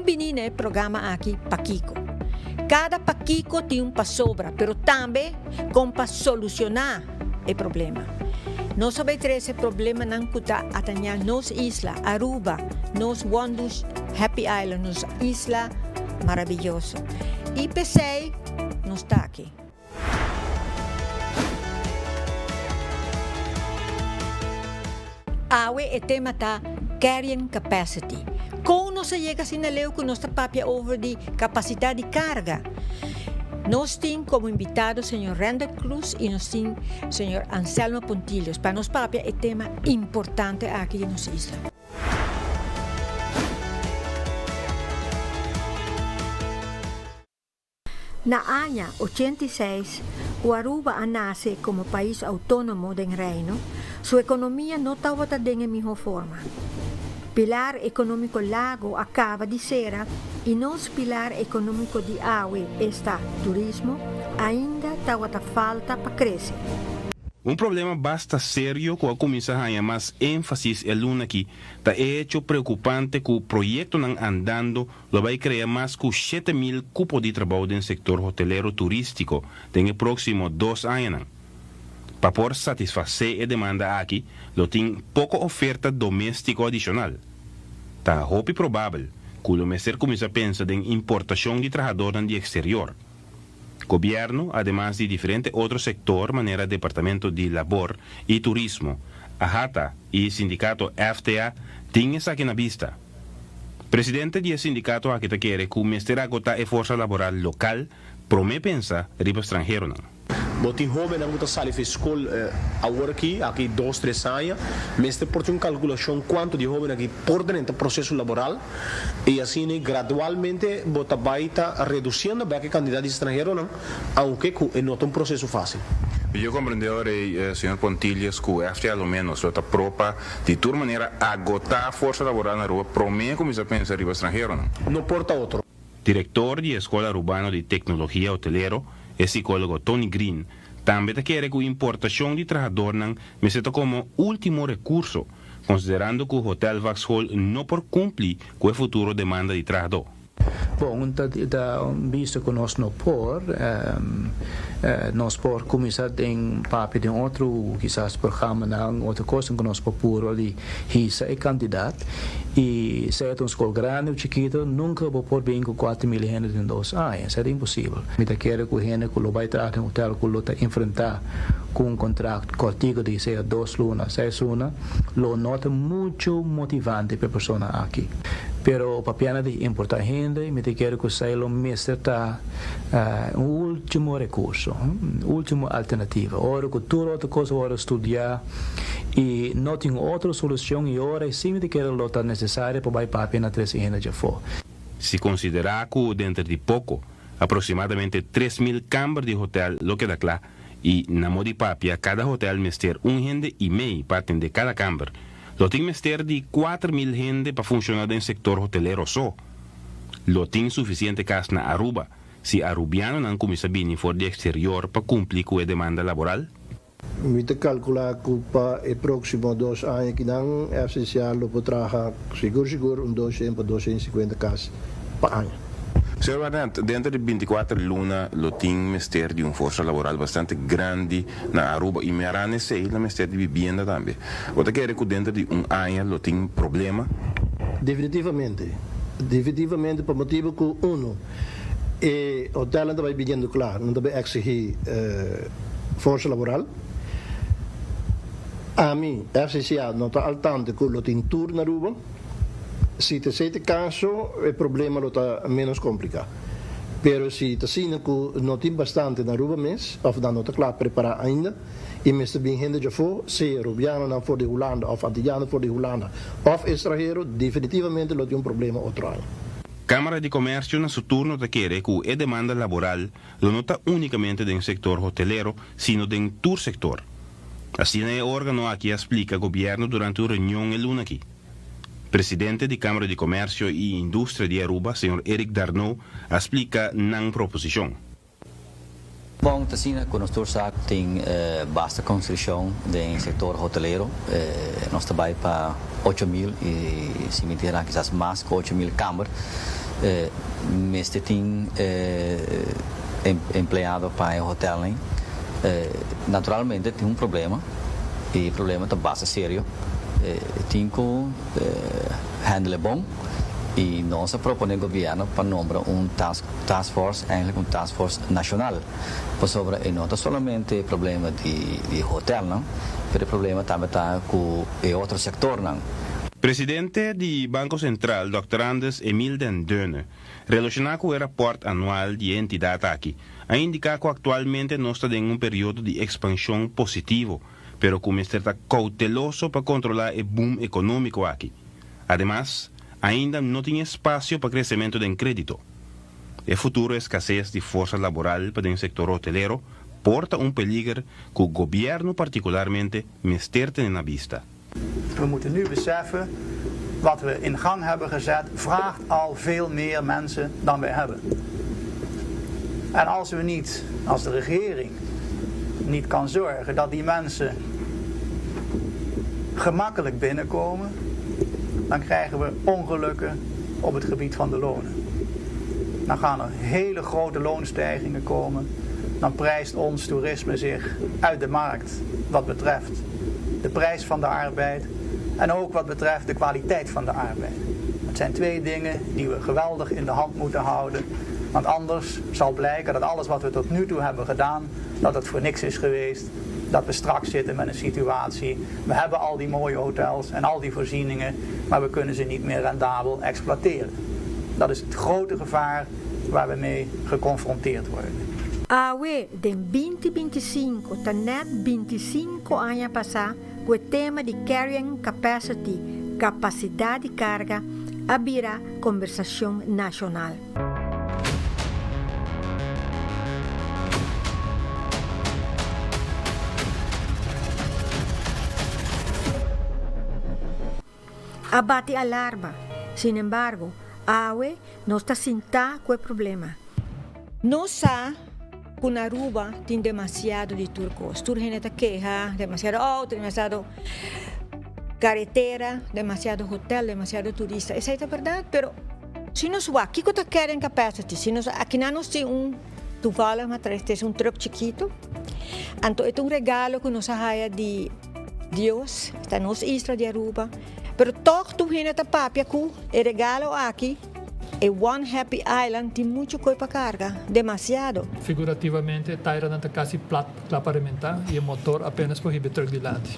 bini na e programa aki Pakiko. Kada pakiko tin un pasobra, pero tambe kon pa solushoná e problema. Nos a bai trese problemanan ku ta atañá nos isla, Aruba, nos Wondus Happy Island, nos isla maraviyoso. I p'esei nos ta aki. Awe e tema ta Carrying Capacity. Kon nos a yega asina leu ku nos ta papia over di kapasidat di karga? Nos tin komo invitado señor Randall Cruz i nos tin señor Anselmo Pontilius pa nos papia e tema importante aki di nos isla. Na aña 86, ku Aruba a nase komo pais outónomo den Reino, su ekonomia no tabata den e mihó forma. Pilar ekonómiko Lago a kaba di sera i nos pilar ekonómiko di awe, esta turismo, ainda tabata falta pa krese. Un problema basta serio ku a kuminsá haña mas énfasis e luna aki ta e hecho preokupante ku proyektonan andando Lo bai krea mas ku 7000 kupo di trabou den sektor hotelero turístiko den e próksimo dos añanan. Pa por satisfasé e demanda aki, lo tin poko oferta doméstiko adishonal. Ta hopi probabel ku lo mester kuminsá pensa den importashon di trahadornan di eksterior. Gobièrnu, ademas di diferente otro sektor manera Departamento di Labor i Turismo, AHATA i sindikato FTA tin esaki na bista. Presidente di e sindikato aki ta kere ku mester agotá e forsa laboral lokal promé pensa riba stranheronan. Bo tin hóbennan ku ta sali for e skol awor aki, aki dos, tres aña. Mester por tin un kalkulashon kuantu di e hóbennan aki por drenta proseso laboral i asina gradualmente bo ta bai ta redusiendo bèk e kantidat di stranheronan, aunke ku e no ta un proseso fásil. Yo komprendé ora ei, señor Pontilius, ku FTA lo ménos lo ta pro pa di tur manera agotá forsa laboral na Aruba promé kuminsá pensa riba stranheronan. No por ta otro. Direktor di e Skol Arubano di Teknologia Hotelero, e sikólogo Tony Green, tambe ta kere ku importashon di trahadornan mester ta komo último rekurso, konsiderando ku Hotelvakschool no por kumpli ku e futuro demanda di trahadó. Bon, un ta ta bisto ku nos no por, nos por kuminsá den papia den otro kisas programanan, otro kosnan ku nos por purba di hisa e kantidat. I sea ta un skol grandi o chikito, nunka bo por bin ku 4000 hende den dos aña, esei ta imposibel. Mi ta kere ku hende ku lo bai traha den hotel ku lo ta enfrentá ku un kontrakt kòrtiku di sea dos luna, seis luna, lo no ta muchu motivante pa e persona aki. Pero papiando di importá hende, mi ta kere ku esei lo mester ta un último rekurso, un último alternativa. Ora ku tur otro kos a wòrdu studiá i no tin otro solushon i ora esei mi ta kere lo ta nesesario pa bai papia na trese hende djafó. Si konsiderá ku denter di poko, aproksimadamente 3000 kamber di hotèl lo keda kla i na mo di papia kada hotèl mester un hende i mei pa atendé kada kamber, lo tin mester di 4000 hende pa funshoná den sektor hotelero so. Lo tin sufisiente kas na Aruba si arubianonan kuminsá bini for di eksterior pa kumpli ku e demanda laboral? Mi ta kalkulá ku pa e próksimo dos aña kinan FCCA lo por traha sigur sigur un 200 pa 250 kas pa aña. Señor Barnett, denter di 24 luna lo tin mester di un forsa laboral bastante grandi na Aruba i mirando esei lo mester di bibienda tambe. Bo ta kere ku denter di un aña lo tin problema? Definitivamente. Definitivamente pa motibu ku unu, e hotelnan ta bai biniendo kla, nan ta bai eksigí forsa laboral. Ami, FCCA, no ta al tanto ku lo tin tur na Aruba. Si ta esei ta e kaso, e problema lo ta ménos kompliká. Pero si ta asina ku no tin bastante na Aruba mes òf nan no ta kla prepará ainda i mester bin hende djafó, sea rubianonan for di Hulanda òf antiyano for di Hulanda òf estranhero, definitivamente lo tin un problema otro aña. Kámara di Komèrsio na su turno ta kere ku e demanda laboral lo no ta únikamente den sektor hotelero, sino den tur sektor. Asina e órgano aki a splika gobièrnu durante un reunion e luna aki. Presidente di Kámara di Komèrsio i Industria di Aruba, señor Eric Darnaud, a splika nan proposishon. Bon, ta asina ku nos tur sa ku tin basta konstrukshon den sektor hotelero. Nos ta bai pa 8000 i si mi tira kisas mas ku 8000 kamber. Mester tin empleado pa e hotelnan. Naturalmente tin un problema y e problema ta basta serio. Tin cu handle bon y nos a propone gobierno pa nombra un task force, eigenlijk un task force nacional, pasobra e no ta solamente e problema di hotelnan, pero e problema tambe ta cu e otro sectornan. Presidente di Banco Central, Dòkter Anders Emil den Deune, relashoná ku e rapòrt anual di e entidat aki, a indiká ku aktualmente nos ta den un periodo di ekspanshon positivo, pero ku mester ta kouteloso pa kontrolá e boom ekonómiko aki. Ademas, ainda no tin espasio pa kresementu den krédito. E futuro eskases di forsa laboral pa den sektor hotelero por ta un peliger ku gobièrnu partikularmente mester tene na bista. We moeten nu beseffen, wat we in gang hebben gezet, vraagt al veel meer mensen dan wij hebben. En als we niet, als de regering niet kan zorgen dat die mensen gemakkelijk binnenkomen, dan krijgen we ongelukken op het gebied van de lonen. Dan gaan er hele grote loonstijgingen komen. Dan prijst ons toerisme zich uit de markt wat betreft de prijs van de arbeid en ook wat betreft de kwaliteit van de arbeid. Het zijn twee dingen die we geweldig in de hand moeten houden. Want anders zal blijken dat alles wat we tot nu toe hebben gedaan, dat het voor niks is geweest. Dat we straks zitten met een situatie. We hebben al die mooie hotels en al die voorzieningen, maar we kunnen ze niet meer rendabel exploiteren. Dat is het grote gevaar waar we mee geconfronteerd worden. Awe den binti 25 ta nèt 25 aña pasá ku e tema di carrying capacity, kapasidat di karga, a bira kombersashon nashonal. A bati alarma. Sin embargo, awe nos ta sintá ku e problema. Nos sa ku na Aruba tin demasiado di tur kos. Tur hende ta keha, demasiado outo, demasiado karetera, demasiado hotel, demasiado turista. Esei ta bèrdat, pero si nos wak kiko ta carrying capacity, si nos akinan nos tin un toevallig ma traes un truck chikito, anto e ta un regalo ku nos a haya di Dios, ta nos isla di Aruba, pero tog tur hende ta papia ku e regalo aki, e One Happy Island, tin muchu koe pa karga, demasiado. Figurativamente, e tairanan ta kasi plat kla pa rementá i e motor apenas por hiba e trùk dilanti.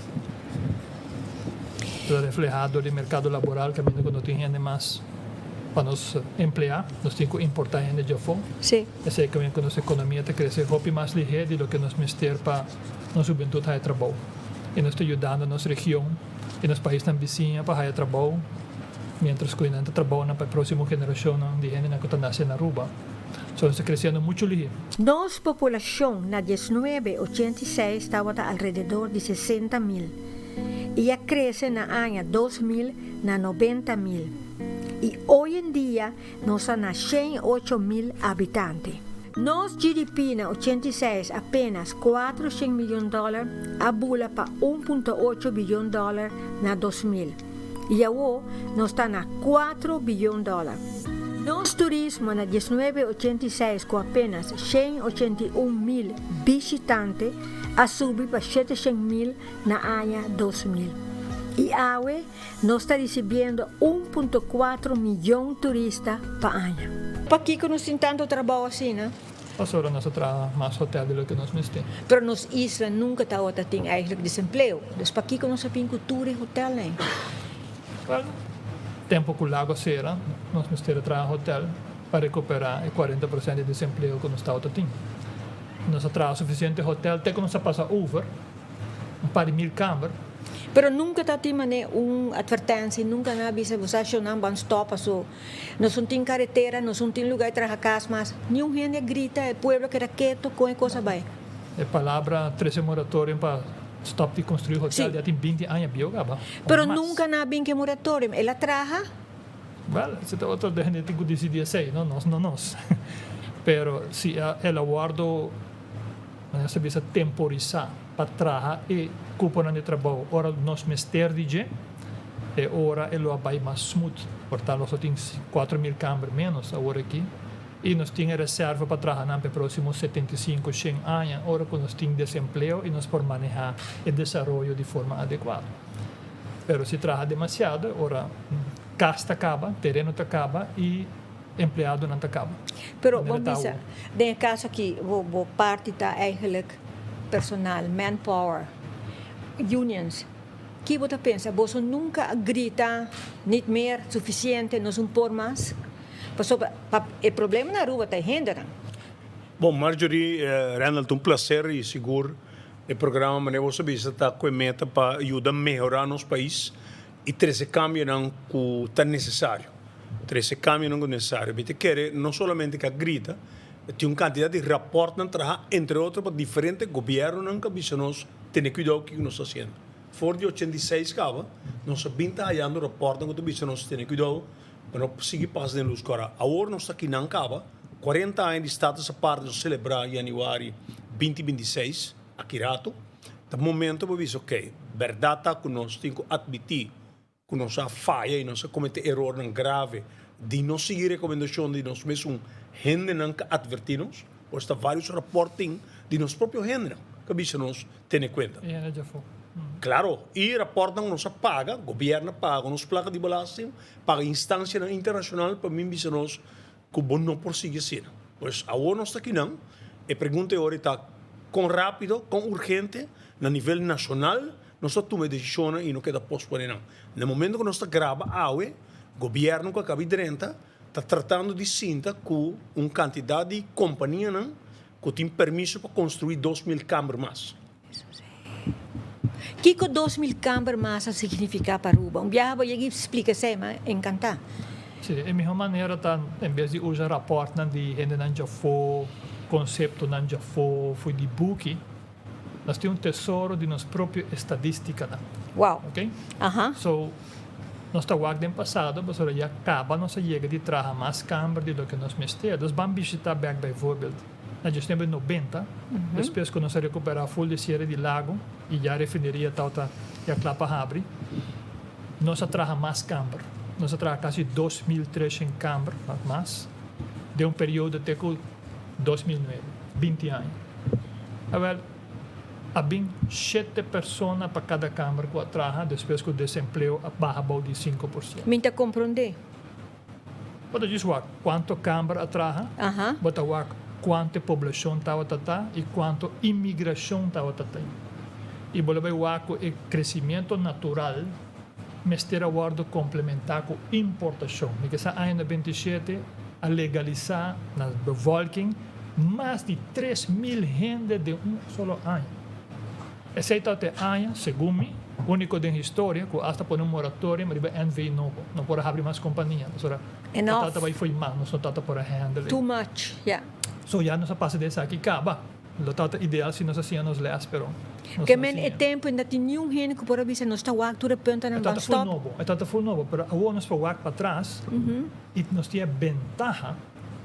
Ta reflehá dor di merkado laboral kaminda ku no tin hende mas pa nos empleá, nos tin ku importá hende djafó. Esei kaminda ku nos ekonomia ta krese hopi mas lihé di loke nos mester pa Nos hubentud haya trabou y nos ta yudando nos region y nos paisnan bisiña pa haya trabou mientras cu nan ta trabounan pa e proximo generacionnan di hendenan cu ta nace na Aruba. So nos ta creciendo mucho lihe. Nos populacion na 1986 tabata alrededor di 60 mil y a crece na aña 2000 na 90 mil y hoy en dia Nos ta na 108 mil habitante. Nos GDP na 86 apenas 400 milyon dòler a bula pa 1.8 biyon dòler na 2000 y awo nos ta na 4 biyon dòler. Nos turismo na 1986 cu apenas 181 mil bishitante a subi pa 700 mil na aña 2000 y awe Nos ta ricibiendo 1.4 miyon turista pa aña. Pakico nos tin tanto trabao asina? Pasobra nos a traha mas hotel di loke nos mester. Pero nos isla nunca tabata tin eigenlijk desempleo. Dus pakico nos a bin cu tur e hotelnan? Wel, tempo cu lago a cera, nos mester a traha hotel pa recupera e 40% di desempleo cu nos tabata tin. Nos a traha suficiente hotel te cu nos a pasa over. Un par di mil kamber. Pero nunca ta tin mane un advertencia, nunca nan a bisa bo sa shonan ban stop paso nos un tin caretera, nos un tin lugar di traha cas mas. Ni un hende a grita, e pueblo a keda keto con e cos a bay. E palabra trece moratorium pa stop di construi hotel ya tin 20 aña bieu caba o Pero mas. nunca nan a bin cu e moratorium, el a traha. Wel, esey ta otro hende tin cu dicidi esey, no nos, no nos. Pero si el a wordo. Nos ta bisa temporisá pa traha e kuponan di trabou ora nos mester di dje. E ora e lo a bai mas smooth. Por ta nos lo tin 4000 kamber menos awor aki i nos tin e reserva pa traha nan pa e próksimo 75, 100 aña ora ku nos tin desempleo i nos por manehá e desaroyo di forma adekuado. Pero si traha demasiado e ora kas ta kaba, tereno ta kaba i empleadonan ta kaba. Pero bo bisa, den e kaso aki bo parti ta eigenlijk personal, manpower, unions. Ki bo ta pensa? Boso nunka a grita niet meer, sufisiente, nos un por mas? Pasobra pa e problema na Aruba ta e hendenan. Bon, Marjorie, Randall, ta un placer y sigur e programa manera boso a bisa ta cu e meta pa yuda mehora nos pais y trece cambionan cu ta necesario. Trece cambionan cu ta necesario. Mi ta kere no solamente cu a grita, tin un cantidad di raportnan traha entre otro pa diferente gobiernonan cu a bisa nos Tene cuidao kico nos ta haciendo. For di 86 caba, nos a bin ta hayando raportnan cu ta bisa nos tene cuidao pa no sigui pasa den luz cora. Awor nos ta kinan caba, 40 aña di status aparte nos celebra januari 2026, aki rato. Ta momento pa bisa ok, berdad ta cu nos tin cu admiti ku nos a faya i nos a kometé erornan grave di no sigui rekomendashon di nos mesun hendenan ku a atvertí nos. Por esta vários rapòrt tin di nos propio hendenan ku a bisa nos tene kuenta. I hende djafó. Klaro, i rapòrtnan ku nos a paga, gobièrnu a paga ku nos plaka di belasting, paga instansianan internashonal pa bin bisa nos ku bo no por sigui asina. Pues awor nos ta akinan, e pregunta e ora ta kon rápido, kon urgente na nivel nashonal nos ta tuma e desishonnan i no keda posponé nan. Na e momento ku nos ta graba awe, gobièrnu ku a kaba di drenta ta tratando di sinta ku un kantidat di kompanianan ku tin permiso pa konstruí 2000 kamber mas. Kiko 2000 kamber mas a signifiká pa Aruba? Un biaha bo yega i splika esei, mi a enkantá. Sí, e mihó manera ta en bes di usa rapòrtnan di hendenan djafó, konseptonan djafó, fo'i di buki, nos tin un tesoro di nos propio estadístikanan. Wow. Ok? So, nos ta wak den pasado pasobra ya kaba nos a yega di traha mas kamber di loke nos mester. Dus ban bishitá bèk bijvoorbeeld na djesnuebe 90, despues ku nos a rekuperá ful di siere di lago i ya refineria tabata ya kla pa habri, nos a traha mas kamber. Nos a traha kasi 2300 kamber mas den un periodo te ku 2009, 20 aña. Awel, a bin shete persona pa kada kamber ku a traha despues ku desempleo a baha bou di 5%. Mi ta komprondé. Bo ta djis wak kuantu kamber a traha, bo ta wak kuantu e poblashon tabata ta i kuantu imigrashon tabata tin. I bo lo bai wak ku e kresimiento natural mester a wòrdu komplementá ku importashon. Mi ke sa aña 97 a legalisá na bevolking mas di 3000 hende den un solo aña. Esei ta te aña, segun mi, úniko den historia ku asta pone un moratorium riba NV nobo. No por a habri mas kompania, pasobra Enough. ta ta bai fo'i man, nos no ta ta por a handle e. Too much, ya. So ya nos a pasa di esaki kaba. Lo ta ta ideal si nos a siña nos les, pero nos Ke no a men e siña. tempu no tin niun hende ku por a bisa nos ta wak tur e puntonan E ta ban ta ful stop. nobo, e ta ta ful nobo, pero awor nos por wak patras i nos tin e bentaha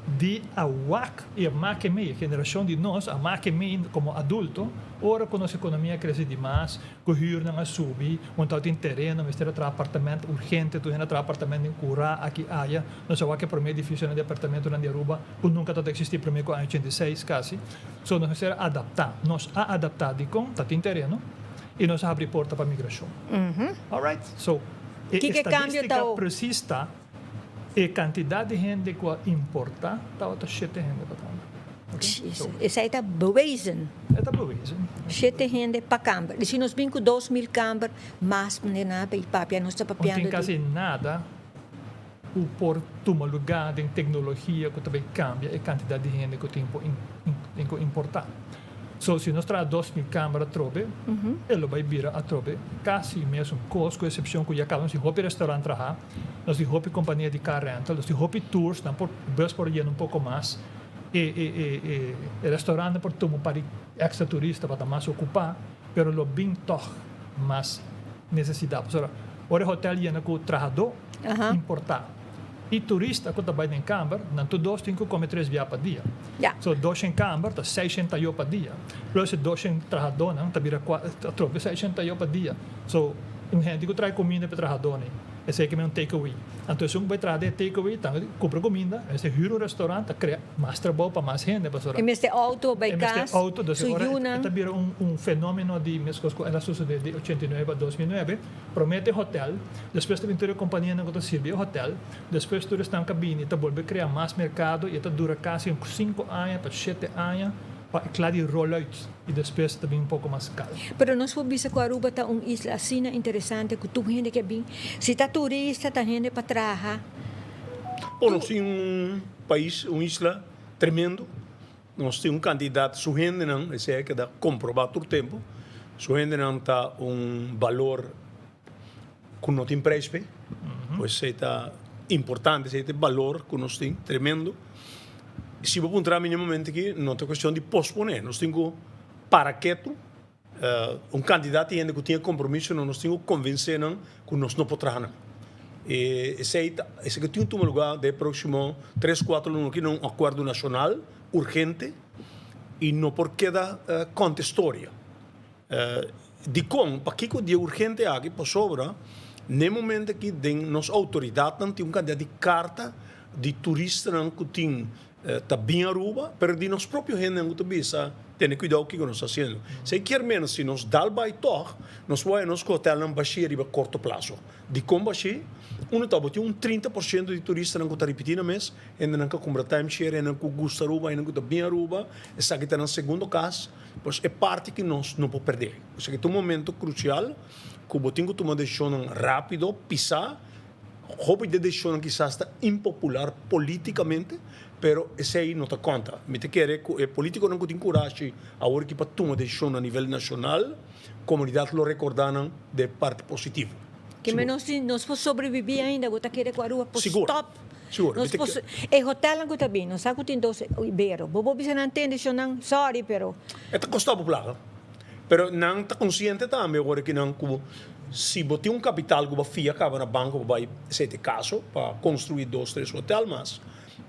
di a wak i a make mei, e generashon di nos a make mei komo adulto, ora ku nos ekonomia a krese dimas, ku hürnan a subi, un tabatin tereno, mester a traha apartamento urgente, tur hende a traha apartamento den kurá aki aya, nos a wak e promé edifisionan di apartamentonan di Aruba ku nunka tabata eksistí promé ku aña 86 kasi. So nos mester a adaptá. Nos a adaptá dikon tatin tereno i nos a habri porta pa migrashon. Alright, so e Kiko e kambio estadístika ta o? presis ta. E kantidat di hende ku a importá tabata shete hende pa kamber. Okay? So, Esei ta bewezen. E ta bewezen. Shete hende pa kamber. I si nos bin ku 2000 kamber, mas manera nan a papia, nos ta No tin papiando di. kasi nada ku por tuma lugá den teknologia ku ta bai kambia e kantidat di hende ku tin por tin ku importá. So, si nos traha 2000 kamber atrobe, e lo bai bira atrobe kasi mesun kos, ku esepshon ku ya kaba nos tin hopi restaurant traha. Nos tin hopi kompania di car rental, nos tin hopi tours, nan por bus por yena un poko mas, e e e e e restaurantnan por tuma un par di extra turista pa ta mas okupá, pero lo bin tòg mas nesesidat. Pasobra ora e hotel yena ku trahadó importá i turista ku ta bai den kamber, nan tur dos tin ku kome tres bia pa dia. So 200 kamber ta 600 tayo pa dia, plus e 200 trahadónan ta bira atrobe 600 tayo pa dia. So. Un hende ku trae kuminda pa e trahadónan, esei ke men un take-away. Anto esun ku bai traha den e take-away tambe ta kumpra kuminda, e mester hür un restaurant, ta krea mas trabou pa mas hende pasobra E mester outo bai e mester kas, outo, dus su ora e yunan. ta bira un fenomeno di meskos ku el a sosodé di 89 pa 2009, promé ta e hotèl, despues ta bin tur e kompanianan ku ta sirbi e hotèl, despues tur esnan ku a bini ta bolbe krea mas merkado i e ta dura kasi un sinku aña pa shete aña pa e kla di roll uit i despues ta bin un poko mas kal. Pero nos por bisa ku Aruba ta un isla asina interesante ku tur hende ke bin. Si ta turista, ta hende pa traha. Bon, nos tin un pais, un isla tremendo. Nos tin un kantidat, su hendenan, esei a keda komprobá tur tempu, su hendenan ta un balor ku no tin preis p'e. Pues esei ta importante, esei ta e balor ku nos tin, tremendo. Si bo puntra mi na e momento aki, no ta kuestion di posponé, nos tin ku para ketu. Un kantidat di hende ku tin e kompromisonan, nos tin ku konvensé nan ku nos no por traha nan. E esei ta, esei ku tin ku tuma lugá den e próksimo tres, kuater luna aki na un akuerdo nashonal urgente i no por keda konta e storia. Dikon? Pakiko di e urgente aki? Pasobra na e momento aki den nos outoridatnan tin un kantidat di karta di turistanan ku tin ta bin Aruba, pero di nos propio hendenan ku ta bisa tene kuidou kiko nos ta hasiendo. Esei kier meno si nos dal bai tòg, nos por haya nos ku hotelnan bashí riba korto plaso. Dikon bashí? Uno ta bo tin un 30% di turistanan ku ta ripití nan mes, hendenan ku a kumpra timeshare, hendenan ku gusta Aruba, hendenan ku ta bin Aruba, esaki ta nan segundo kas. Pues e parti ki nos no por perdé. Esaki ta un momento krusial ku bo tin ku tuma desishonnan rápido, pisá. Hopi di e desishonnan kisas ta impopular polítikamente, pero esei no ta konta. Mi ta kere ku e polítikonan ku tin kurashi awor aki pa tuma desishon na nivel nashonal, komunidat lo rekordá nan di e parti positivo. Ke men nos tin, nos por sobrebibí ainda, bo ta kere ku Aruba por Sigur. stòp? Sigur. Nos por, e hotelnan ku ta bin, nos sa ku tin dos Ibero. Bo por bisa nan ten desishonnan, sorry, pero. E ta kostá bo plaka. Pero nan ta konsiente tambe ora ki nan ku si bo tin un kapital ku bo fia kaba na banko bo bai esei ta e kaso pa konstruí dos tres hotel mas.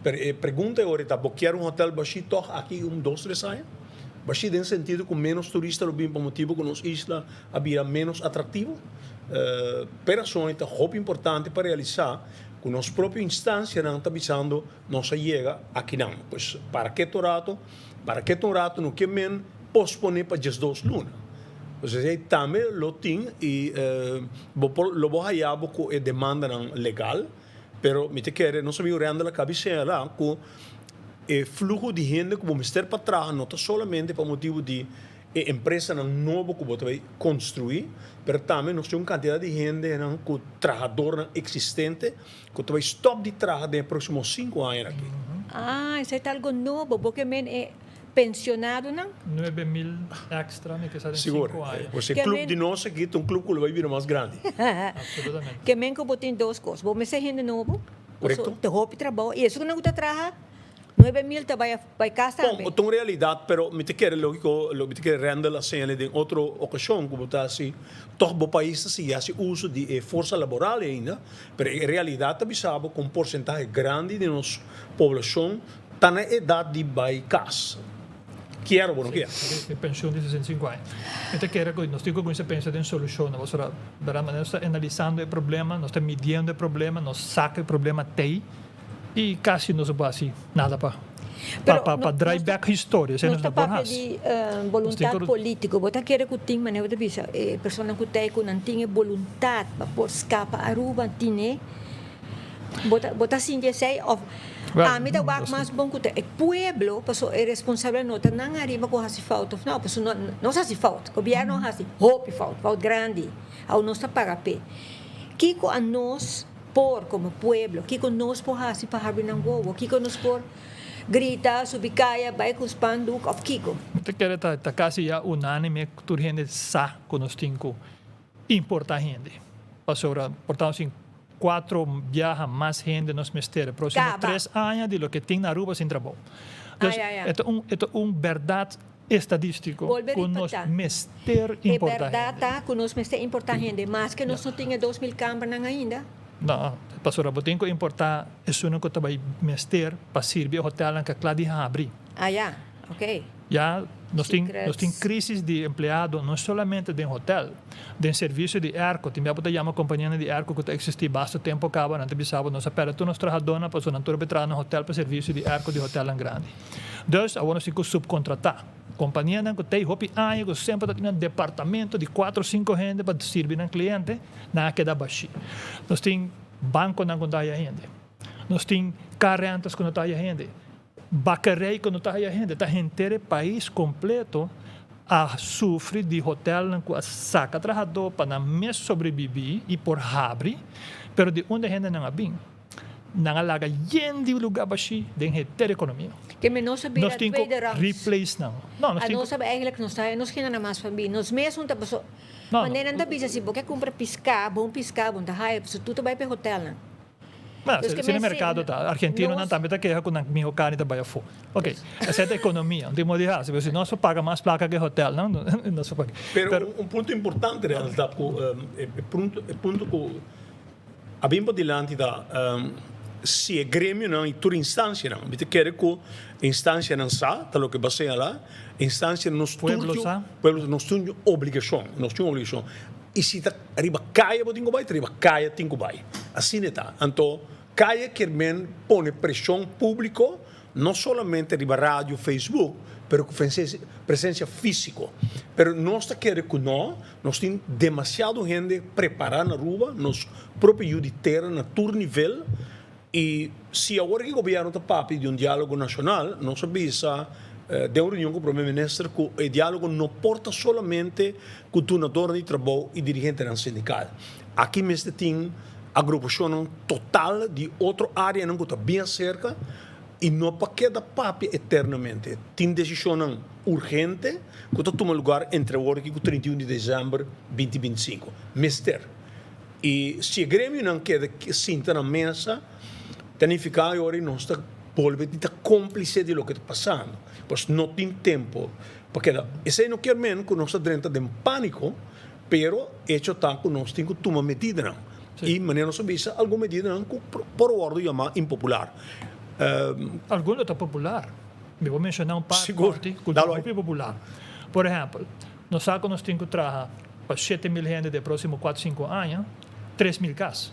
Pero e pregunta e ora ta bo kier un hotel bashí tòg aki un dos tres aña? Bashí den sentido ku ménos turista lo bin pa motibu ku nos isla a bira ménos atraktivo? P'e rason ei ta hopi importante pa realisá ku nos propio instansianan ta bisando nos a yega akinan. Pues para keto rato Para keto un rato no ke men posponé pa 12 luna. Pues esei tambe lo tin i bo por lo bo haya bo ku e demandanan legal, pero mi ta kere nos amigo Randall a kabi señalá ku e fluho di hende ku bo mester pa traha no ta solamente pa motibu di e empresanan nobo ku bo ta bai konstruí, pero tambe nos tin un kantidat di hendenan ku trahadornan eksistente ku ta bai stòp di traha den e próksimo sinku aña aki. Ah, esei ta algo nobo. Bo ke men e pensionadonan? 9000 èkstra mi ke sa den Sigur. sinku aña. Pues e klup di nos aki ta un klup ku lo bai bira mas grandi. Absolutamente. Ke men ku bo tin dos kos. Bo mester hende nobo. Korekto. Pasobra ta hopi trabou. I esun ku nan ku ta traha 9000 ta bai bai kas Bon, tambe. ta un realidat, pero mi ta kere lógiko, lo mi ta kere Randall a señal'é den otro okashon ku bo ta hasi, tòg bo pais ta sigui hasi uso di e forsa laboral ainda, pero e realidat ta bisa bo ku un porsentahe grandi di nos poblashon ta na edat di bai kas, kier o bo no kier. E penshun di 65 aña. Mi ta kere ku nos tin ku kuminsá pensa den solushonnan, pasobra bèrdat manera nos ta analisando e problema, nos ta midiendo e problema, nos sa ku e problema t'ei. I kasi nos no por hasi nada pa pa pa draai bek historia, esei Nos nos ta no por papia hasi. di Nos tin boluntat ku. polítiko. Bo ta kere ku tin, manera bo ta bisa, e personanan ku ta ei ku nan tin e boluntat pa por skapa Aruba, tine? Bo ta bo ta sinti esei òf Wèl, ami ta wak nos. mas bon ku ta e pueblo, pasobra e responsabilidat no ta nan ariba ku hasi fout òf no, pasobra no nos hasi fout, gobièrnu a hasi hopi fout, fout grandi, awo nos ta paga p'e. Kiko a nos Por, komo pueblo, kiko nos por hasi pa habri nan wowo? Kiko nos por grita, subi kaya, bai ku spandoek òf kiko? Mi ta kere ta ta kasi ya unánime ku tur hende sa ku nos tin ku importá hende. Pasobra por ta sin kuatro biaha mas hende nos mester e próksimo Kaba. tres aña di loke tin na Aruba sin trabou. Dus Ai, ai, ai. e ta un e ta un bèrdat estadístiko Bolbe ku nos ripatá. mester E importá bèrdat hende. ta ku nos mester importá hende, maske nos no tin e 2000 kambernan ainda. No, pasobra bo tin ku importá esunnan ku ta bai mester pa sirbi e hotelnan ku a kla di habri. Ah ya, ok. Ya nos tin nos tin crisis di empleado no solamente den hotel, den servicio di airco. Tin bia bo ta yama companianan di airco cu ta existi basta tempo caba, nan ta bisa bo nos a perde tur nos trahadornan pasobra nan tur a bay traha na hotel pa servicio di airco di hotelnan grandi. Dus awor nos tin cu subcontrata. Companianan cu tey hopi aña cu semper ta tin nan departamento di cuatro o cinco hende pa sirbi nan cliente, nan a keda bashi. Nos tin banconan cu no ta haya hende. Nos tin car rentals cu no ta haya hende. Bakkerij ku no ta haya hende. Ta henter e pais kompleto a sufri di hotelnan ku a saka trahadó pa nan mes sobrebibí i por habri, pero di unda hendenan a bin? Nan a laga yen di lugá bashí den henter ekonomia. Ke men nos a bira Nos tin ku tweede rangs. replace nan. No, nos A tin ku. nos a eigenlijk nos ta haya nos gina nan mas pa bin. Nos mes un ta paso. No, no. Manera nan ta bisa si bo ke kumpra piská, bon piská bo no ta haya paso tur ta bai pa e hotelnan. Bueno, si na mercado ta. Argentinonan tambe ta keha cu nan miho carni ta bay afo. Ok, esey ta economia. No tin modo di haci. Pero si nos por paga mas placa cu e hotelnan, nos por paga. Pero un punto importante Renald ta cu e punto cu a bin padilanti ta si e gremionan y tur instancianan, mi ta kere cu instancianan sa ta loke bo a señala, instancianan nos tur tin, pueblo nos tin un obligacion, nos tin un obligacion. I si ta riba kaya bo tin ku bai, ta riba kaya tin ku bai. Asina e ta. Anto kaya kier men pone preshon públiko, no solamente riba radio, Facebook, pero ku presensia físiko. Pero nos ta kere ku no, nos tin demasiado hende prepará na Aruba, nos propio yu di tera na tur nivel. I si awor ki gobièrnu ta papia di un diálogo nashonal, nos a bisa den un reunion ku Prome Minister ku e diálogo no por ta solamente ku dunadornan di trabou i dirigentenan sindikal. Aki mester tin agrupashonnan total di otro áreanan ku ta bien aserka i no pa keda papia eternamente. Tin desishonnan urgente ku ta tuma lugar entre awor aki ku 31 di desèmber 2025. Mester. I si e gremionan keda sinta na mesa, ta nifiká e ora ei nos ta bolbe di ta kómplise di loke ta pasando. Pues no tin tempu pa keda. Esei no kier men ku nos ta drenta den pániko, pero echo ta ku nos tin ku tuma medidanan. I manera nos a bisa, algun medidanan ku por wòrdu yamá impopular. Algun lo ta popular. Mi por menshoná un par ku ta hopi popular. Por ehèmpel, nos sa ku nos tin ku traha Pa 7000 hende den próximo cuatro cinco aña, 3000 cas.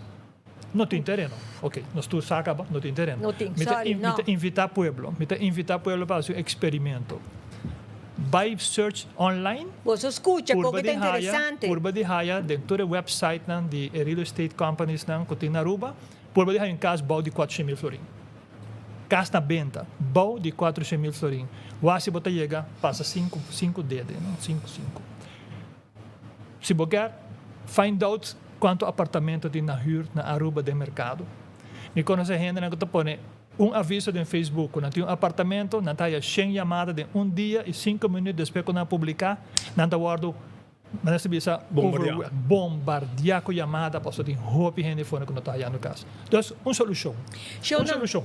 No tin tereno. Ok, nos tur sa caba, no tin tereno. No tin, Mi ta, sorry, mi no. ta invita pueblo, mi ta invita pueblo pa haci un experimento. Bay search online. Boso scucha, Purba koke di ta haya, interesante. purba di haya den tur e websitenan di e real estate companiesnan cu tin na Aruba, purba di haya un cas bou di 400.000 florin. Kas na benta, bou di 400.000 florin. Wak si bo ta yega pasa sinku, sinku dede, no? Sinku, sinku. Si bo kier find out kuantu apartamento tin na huur na Aruba den merkado. Mi konosé hendenan ku ta pone un aviso den Facebook ku nan tin un apartamento, nan ta haya shen yamada den un dia i sinku minüt despues ku nan a publiká, nan ta wòrdu Manera si bisa Bombardiá. Bombardiá ku yamada pasobra tin hopi hende for ku no ta hayando kas. Dus un solushon. Un solushon.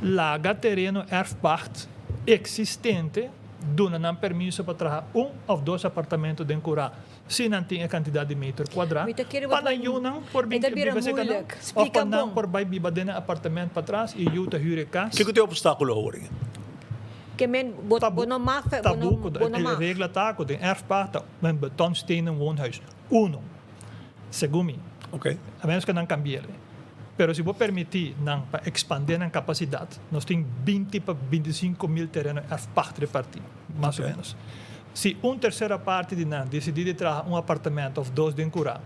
Laga tereno erfpacht eksistente duna nan permiso pa traha un òf dos apartamento den kurá si nan tin e kantidat di meter kuadrá pa nan yunan por bin biba serka nan òf pa nan por bai biba den e apartament patras i yu ta hür e kas. Kiko ta e opstákulo awor? Ke men bo bo no mag bo no bo no mag. E regla ta ku den erfpacht ta un betonstenen woonhuis uno, segun mi. Ok. A menos ku nan kambi'el. Pero si bo permití nan pa ekspandé nan kapasidat, nos tin 20 pa 25 mil tereno erfpacht repartí, mas o menos. Si un tersera parti di nan disidí di traha un apartamento òf dos den kurá,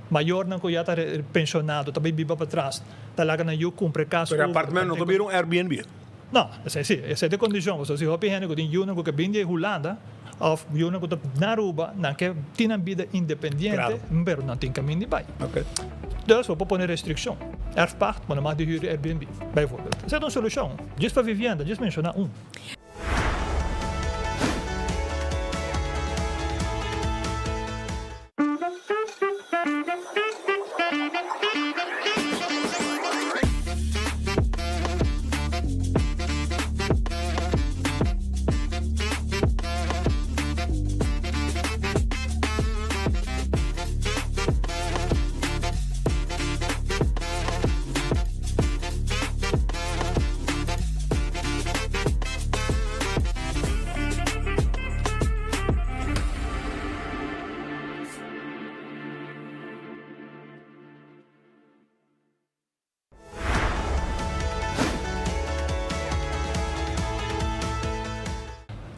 mayornan ku ya ta penshonado ta bai biba patras, ta laga nan yu kumpra e kas Pero e over. apartamento no ta bira un Airbnb. No, esei si, esei ta e kondishon, pasobra si hopi hende ku tin yunan ku ke bin di Hulanda òf yunan ku ta na Aruba, nan ke tin nan bida independiente, pero nan tin kaminda di bai. Dus bo por pone restrikshon, erfpacht, bo no mag di hür di Airbnb, bijvoorbeeld. Esei ta un solushon, djis pa vivienda, djis menshoná un.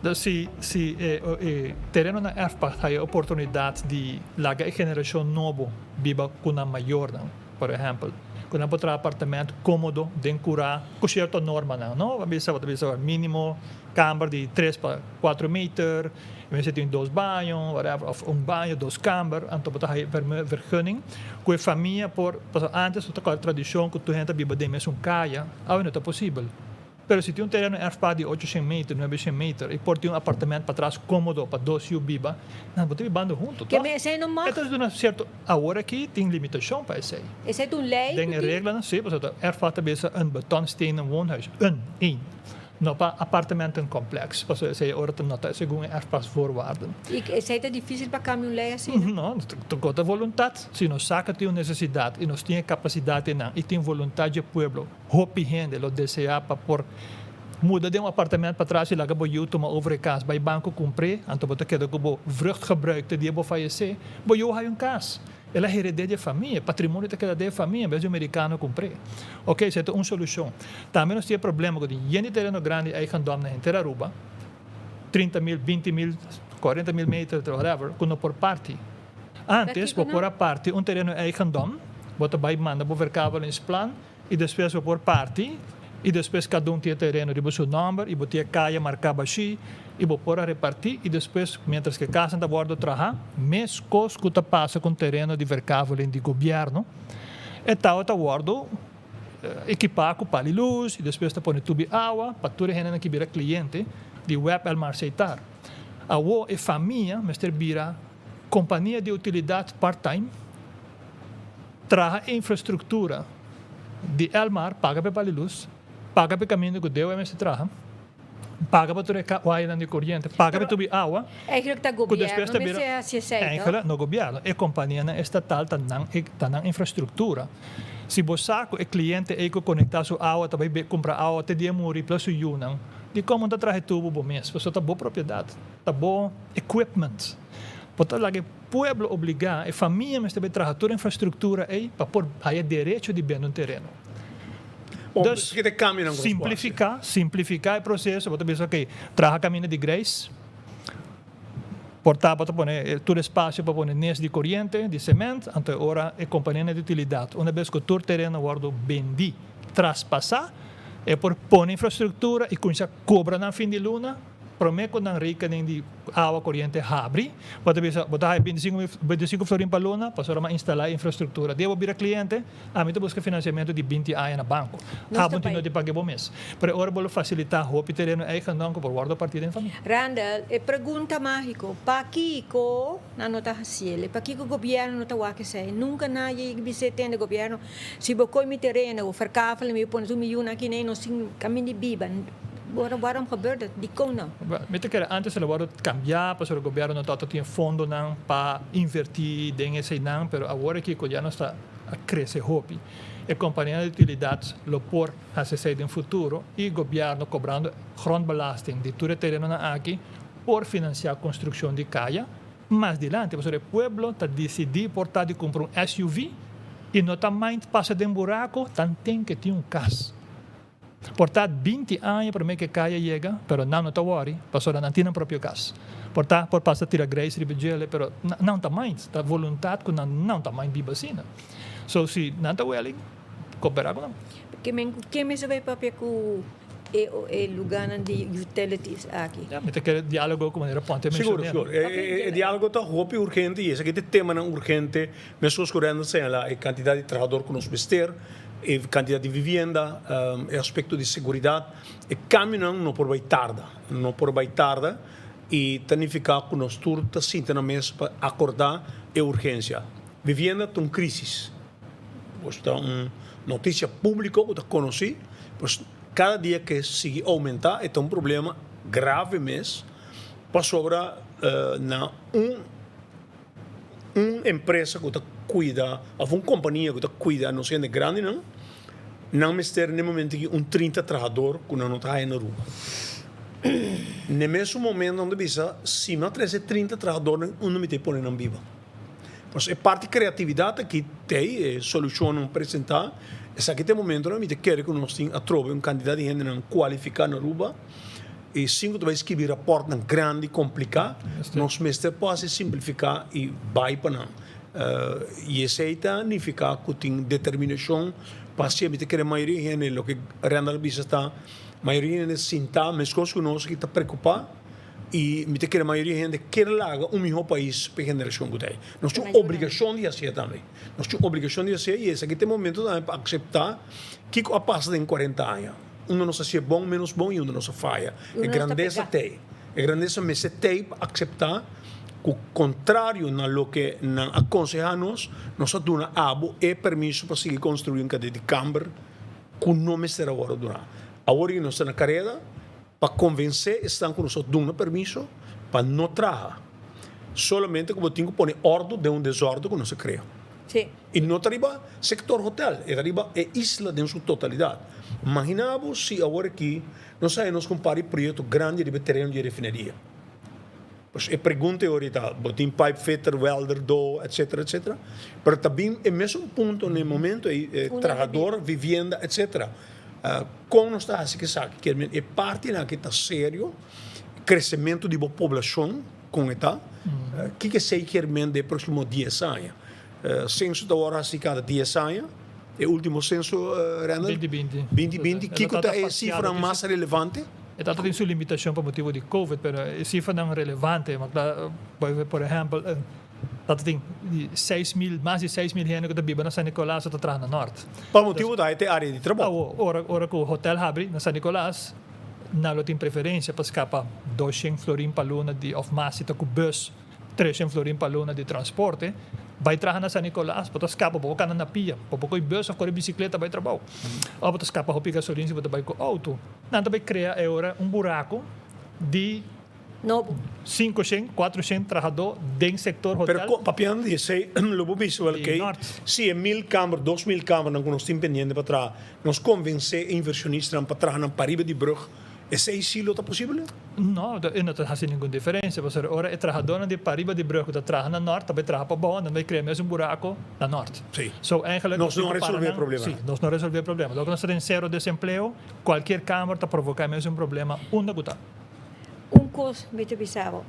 Dus si si e e terenonan erfpacht haya oportunidat di laga e generashon nobo biba ku nan mayornan, por ehèmpel, ku nan por traha apartamènt kómodo den kurá ku sierto normanan, no? Bo ta bisa, bo ta bisa mínimo kamber di tres pa kuatro meter, e mester tin dos baño, whatever, òf un baño, dos kamber, anto bo ta haya vergunning ku e famia por, pasobra ántes bo ta kòrda tradishon ku tur hende ta biba den mesun kaya, awe no ta posibel. Pero si tin un tereno erfpacht di ochoshen meter, nuebeshen meter i por tin un apartement patras komodo pa dos yu biba, nan bo ta bibando hunto, Ke tòg? men esei no mag? E ta duna sierto, awor aki tin limitashon pa esei. Esei ta un lei Den ku e tin? reglanan, si, pasobra ta erfpacht ta bisa een betonstenen woonhuis, een, één. No pa apartementencomplex, pasobra esei ora ta no ta segun e erfpachtsvoorwaarden. I esei ta difisil pa kambia un lei asina? No, ta ta voluntat. Si nos sa ku tin un nesesidat i nos tin e kapasidat einan i tin voluntat dje pueblo, Hopi hende lo deseá pa por muda den un apartement patras i laga bo yu tuma over e kas. Bai banko kumpr'é, anto bo ta keda ku bo vruchtgebruik te dia bo fayesé. Bo yu haña un kas. El a hered'é di e famia. E patrimonio ta keda den e famia en bes di un merikano kumpr'é. Oke, esei ta un solushon. Tambe nos tin e problema ku tin yen di tereno grandi eigendom na henter Aruba, 30.000, 20.000, 40.000 meter, whatever, ku no por parti. Antes bo por a parti un tereno eigendom, bo ta bai manda bo verkavelingsplan, I despues bo por parti, i despues kadun tin e tereno riba su nòmber, i bo tin e kaya marká bashí, i bo por a repartí, i despues, miéntras ku e kasnan ta wòrdu trahá, meskos ku ta pasa ku un tereno di verkaveling di gobièrnu, e tabata wòrdu ekipá ku pal i lus, i despues ta pone tubi awa pa tur e hendenan ki bira kliente di web Elmar Seitar. Awor e famia mester bira kompania di utilidat part-time. Traha e infrastruktura di Elmar, paga pa e bali lus, paga pa e kaminda ku DOM mester traha, paga pa tur e wayanan di koriente, paga pa e tubi awa. Eigenlijk ta gobièrnu mester hasi esei, no? Eigenlijk no gobièrnu, e kompanianan estatal ta nan ta nan infrastruktura. Si bo sa ku e kliente ei ku konektá su awa ta bai kumpra awa te dia muri plus su yunan, dikon bo no ta traha e tubu bo mes? Pasobra ta bo propiedat, ta bo equipment. Bo ta laga e pueblo obligá, e famia mester bai traha tur infrastruktura ei pa por haya derecho di bende un tereno. Bon, Dus, ke ta e kambionan ku nos por hasi? simplifiká, simplifiká e proseso, bo ta bisa okey, traha kaminda di greis, por ta bo ta pone tur espasio pa pone nes di koriente, di sement, anto e ora e kompanianan di utilidat, una bes ku tur tereno wòrdu bendí, traspasá, e por pone infrastruktura i kuminsá kobra nan fin di luna, Prome ku nan rekening di awa koriente habri, bo ta bisa bo ta haya 25 mil, 25 florin pa luna pasobra mi a instalá e infrastruktura. Dia bo bira kliente, ami ta buska finansiamentu di 20 aña na banko. Nos ta Abo tin bai. no di paga bo mes. Pero e ora bo lo fasilitá hopi tereno eigendom ku por wòrdu partí den famia. Randall, e pregunta mágiko, Pakiko nan no ta hasiel? E pakiko gobièrnu no ta wak esei? Nunka nadie yega bis'é tende gobièrnu, si bo koi mi tereno, bo ferkafel mi, bo pone tur mi yunan aki nei, nos tin kaminda di biba. Bueno, waarom gebeurt dat? Dikon no? Mi ta kere antes el a wòrdu kambiá pasobra gobièrnu no tabata tin e fondonan pa invertí den eseinan, pero awor aki ku ya nos ta a krese hopi, e kompanianan di utilidat lo por hasi esei den futuro i gobièrnu kobrando grondbelasting di tur e terenonan aki por finansiá konstrukshon di kaya mas dilanti pasobra e pueblo ta disidí por ta di kumpra un SUV i no ta mind pasa den buraku tanten ke tin un kas. Por ta 20 aña promé ku e kaya yega, pero nan no ta wòri, pasobra nan tin nan propio kas. Por ta por pasa tira greis riba djele, pero nan ta mind, ta voluntat ku nan nan ta mind biba asina. So si nan ta wèling, koperá ku nan. Ke men ku ken mester bai papia ku e e lugánan di utilities aki? Ya, mi ta kere diálogo ku manera Ponte a Sigur, menshoné. sigur. E e diálogo ta hopi urgente i esaki ta e temanan urgente. Meskos ku Randall señalá, e kantidat di trahador ku nos mester, e kantidat di vivienda, e aspekto di seguridat, e kambionan no por bai tarda, no por bai tarda i ta nifiká ku nos tur ta sinta na mes pa akordá e urgensia. Vivienda ta un krísis, pues ta un notisia públiko ku ta konosí, pues kada dia ke sigui oumentá e ta un problema grave mes pasobra na un. Un empresa ku ta kuida òf un kompania ku ta kuida nos hende grandinan, nan mester n'e momento aki un 30 trahador ku nan no ta haya na Aruba. N'e mesun momento nan ta bisa, si mi a trese 30 trahadornan unda mi ta e pone nan biba? Pues e parti kreatividat aki t'ei, e solushonnan presentá, esaki ta e momentonan mi ta kere ku nos tin atrobe un kantidat di hendenan kualifiká na Aruba. I sin ku ta bai skibi rapòrtnan grandi kompliká, nos mester por hasi simplifiká i bai pa nan. I esei ta nifiká ku tin determinashon pa hasié. Mi ta kere mayoria hende, loke Randall a bisa ta, mayoria hende sintá meskos ku nos aki ta preokupá i mi ta kere mayoria hende ker laga un mihó pais pa e generashon ku ta ei. Nos tin un obligashon di hasié tambe. Nos tin un obligashon di hasié i esaki ta e momento tambe pa akseptá kiko a pasa den kuarenta aña. Unda nos a hasié bon, ménos bon i unda nos a faya. E grandesa t'ei. E grandesa mester t'ei pa akseptá ku kontrario na loke nan a konsehá nos, nos a duna abo e permiso pa sigui konstruí un kadé di kamber ku no mester a wòrdu duná. Awor i nos ta na kareda pa konvensé esnan ku nos a duna permiso pa no traha. Solamente ku bo tin ku pone òrdu den un desòrdu ku nos a krea. Sí. I no ta riba sektor hotel, e ta riba e isla den su totalidat. Magina bo si awor aki nos haya nos ku un par di proyekto grandi riba e tereno di e refineria. Pues e pregunta e ora ta, bo tin pipe fitter, welder, do, etcetera, etcetera. Pero ta bin e mesun punto na e momento ei, e trahador, vivienda, etcetera. Kon nos ta hasi esaki? Kier men e partinan aki ta serio, kresementu di bo poblashon kon e ta, kiko esei kier men den e próksimo dies aña? Senso ta wòrdu hasi kada dies aña. E último senso, Randall? Binti binti. Binti binti. Kiko ta e sifranan mas relevante? E tabata tin su limitashon pa motibu di Covid, pero e sifranan relevante, por ehèmpel, tabata tin 6000, mas di 6000 hende ku ta biba na San Nicolas ku ta traha na Nòrt. Pa motibu ta e área di trabou. Awor, ora ora ku hotèl habri na San Nicolas, nan lo tin preferensia pa skapa 200 florin pa luna di òf mas si ta ku bùs. 300 florin pa luna di transporte, bai traha na San Nicolas, bo ta skapa, bo por kana na pia, bo por koe bus of kore bisikleta bai trabou. Of bo ta skapa hopi gasolin si bo ta bai ku outo. Nan ta bai krea e ora un buraku di 500, 400 trahadó den sektor hotel. Pero papiando di esei, lo bo bisa wel kei, si e 1000 kamer, 2000 kamernan ku nos tin pendiente pa traha, nos konvensé e invershonistanan pa traha nan pariba di brug, Esei sí lo ta posibel? No, e no ta hasi ningun diferensia, pasobra ora e trahadónan di pariba di brug ku ta traha na nòrt ta bai traha pa bou, nan bai krea mes un buraku na nòrt. Sí. So, eigenlijk Nos no a resolvé e problema. Sí, nos no a resolvé e problema. Loke nos ta den sero desempleo, kualkier kamer ta provoká e mes un problema unda ku ta. Un kos mi ta bisa bo,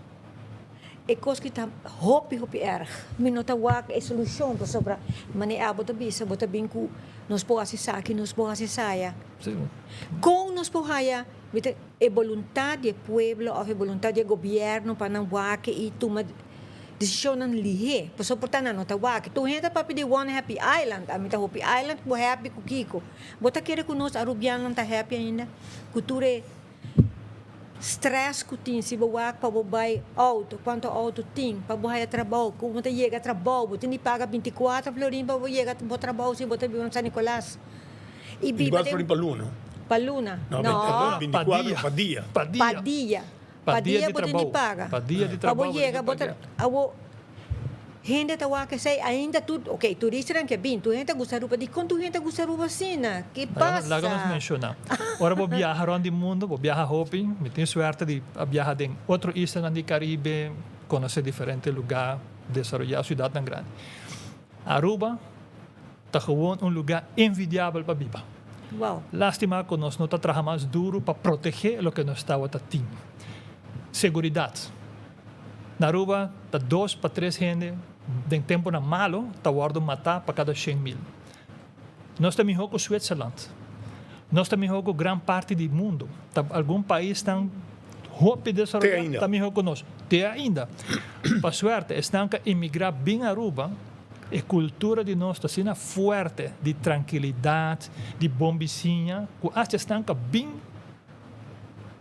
e kos ki ta hopi hopi erg, mi no ta wak e solushon pasobra manera abo ta bisa bo ta bin ku nos por hasi esaki, nos por hasi esaya. Kon nos por haya mi ta e boluntat di e pueblo òf e boluntat di e gobièrnu pa nan wak i tuma desishonnan lihé? Pasobra por ta nan no ta wak. Tur hende ta papia di one happy island. Ami ta hopi island ku bo happy ku kiko? Bo ta kere ku nos arubiannan ta happy ainda? Ku tur e stress ku tin si bo wak pa bo bai outo, kuantu outo tin pa bo haya trabou, ku bo ta yega trabou, bo tin di paga 24 florin pa bo yega bo trabou si bo ta biba na San Nicolas. I biba 24 florin pa luna. Pa luna. No, 24 pa dia. Pa dia. Pa dia. Pa dia bo tin di paga. Pa dia di Pa bo trabou bo tin yega di bo ta paga. awo hende ta wak esei ainda tur ok turistanan ke bin tur hende ta gusta Aruba dikon tur hende ta gusta Aruba asina ke pasa. Laga nos menshoná ora bo biaha rònt di mundu bo biaha hopi mi tin suerte di a biaha den otro islanan di Karibe konosé diferente lugá desaroyá siudatnan grandi Aruba ta gewoon un lugá envidiabel pa biba. Wow. Lástima ku nos no ta traha mas duru pa protegé loke nos tabata tin. Seguridat. Na Aruba ta dos pa tres hende den tempunan malo ta wòrdu matá pa kada 100,000. Nos ta mihó ku Switzerland. Nos ta mihó ku gran parti di mundu. Ta algun paisnan hopi desaroyá ta mihó ku nos. Te ainda. Pa suerte esnan ku a imigrá bin Aruba e kultura di nos ta asina fuerte di trankilidat, di bon bisiña ku asta esnan ku a bin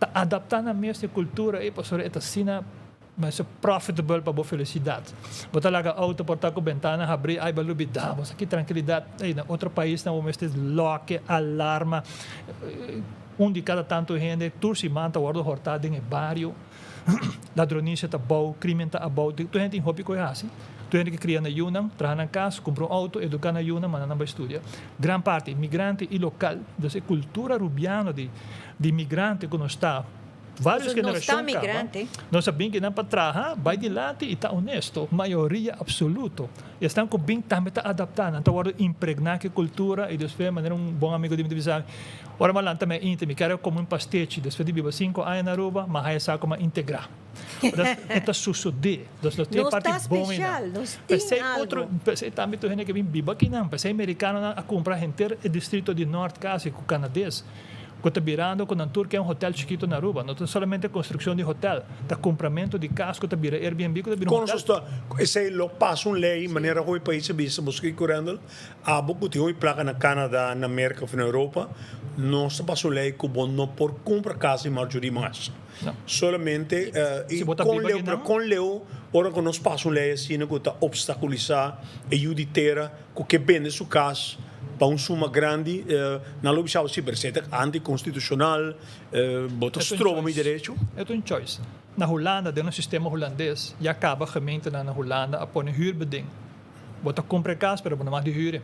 ta adaptá nan mes e kultura ei pasobra e ta asina mester profitable pa bo felisidat. Bo ta laga outo por ta ku bentana habrí, ai bo lubidá bo sa ki trankilidat ei. Na otro paisnan bo mester loke, alarma, un di kada tantu hende tur siman ta wòrdu hòrtá den e bario, ladronisia ta bou, krimen ta abou, tur hende tin hopi ku e hasi. Tur hende ke kria na yunan, traha nan kas, kumpra un outo, eduká nan yunan, manda nan bai studia. Gran parti migrante i lokal, dus e kultura rubiano di migrante ku nos ta. Varios Nos ta generashon kaba, migrante. nos a bin kinan pa traha, bai dilanti i ta honesto, mayoria absoluto. Esnan ku bin tambe ta adaptá, nan ta wòrdu impregná ku e kultura i despues, manera un bon amigu di mi ta bisa mi, ora mi a lanta mi a intra, mi kere komo un pastechi, despues di biba sinku aña na Aruba, mi a haya sa ku mi a integrá. Entonces, e ta sosodé. Entonces, nos tin e Nos parti ta bon einan. spesial, nos tin P'esei algu. otro, p'esei tambe tur hende ke bin biba akinan, p'esei merikanonan a kumpra henter e distrito di Nort kasi ku kanades. Ku ta birando ku nan tur ke un hotel chikito na Aruba. No ta solamente construccion di hotel, ta cumpramento di cas ku ta bira Airbnb ku ta bira un Kon hotel. sta esei lo pasa un lei manera hopi pais a bisa boso kiko Randall, abo ku tin hopi plaka na Canada, na Merka of na Europa, nos ta pasa un lei ku bo no por kumpra kas di Marjorie mas. No. Solamente i Si bo ta kon biba leu, aki pero nan. kon leu ora ku nos pasa un lei asina ku ta obstakulisa e yu di tera ku ke bende su kas pa un suma grandi, nan lo bisa bo si, pero esei ta antikonstitushonal, bo ta stroba mi derecho. E ta un choice. Na Hulanda, den nos sistema hulandes, ya kaba gemeentenan na Hulanda a pone huurbeding. Bo ta kumpra e kas, pero bo no mag di huur e.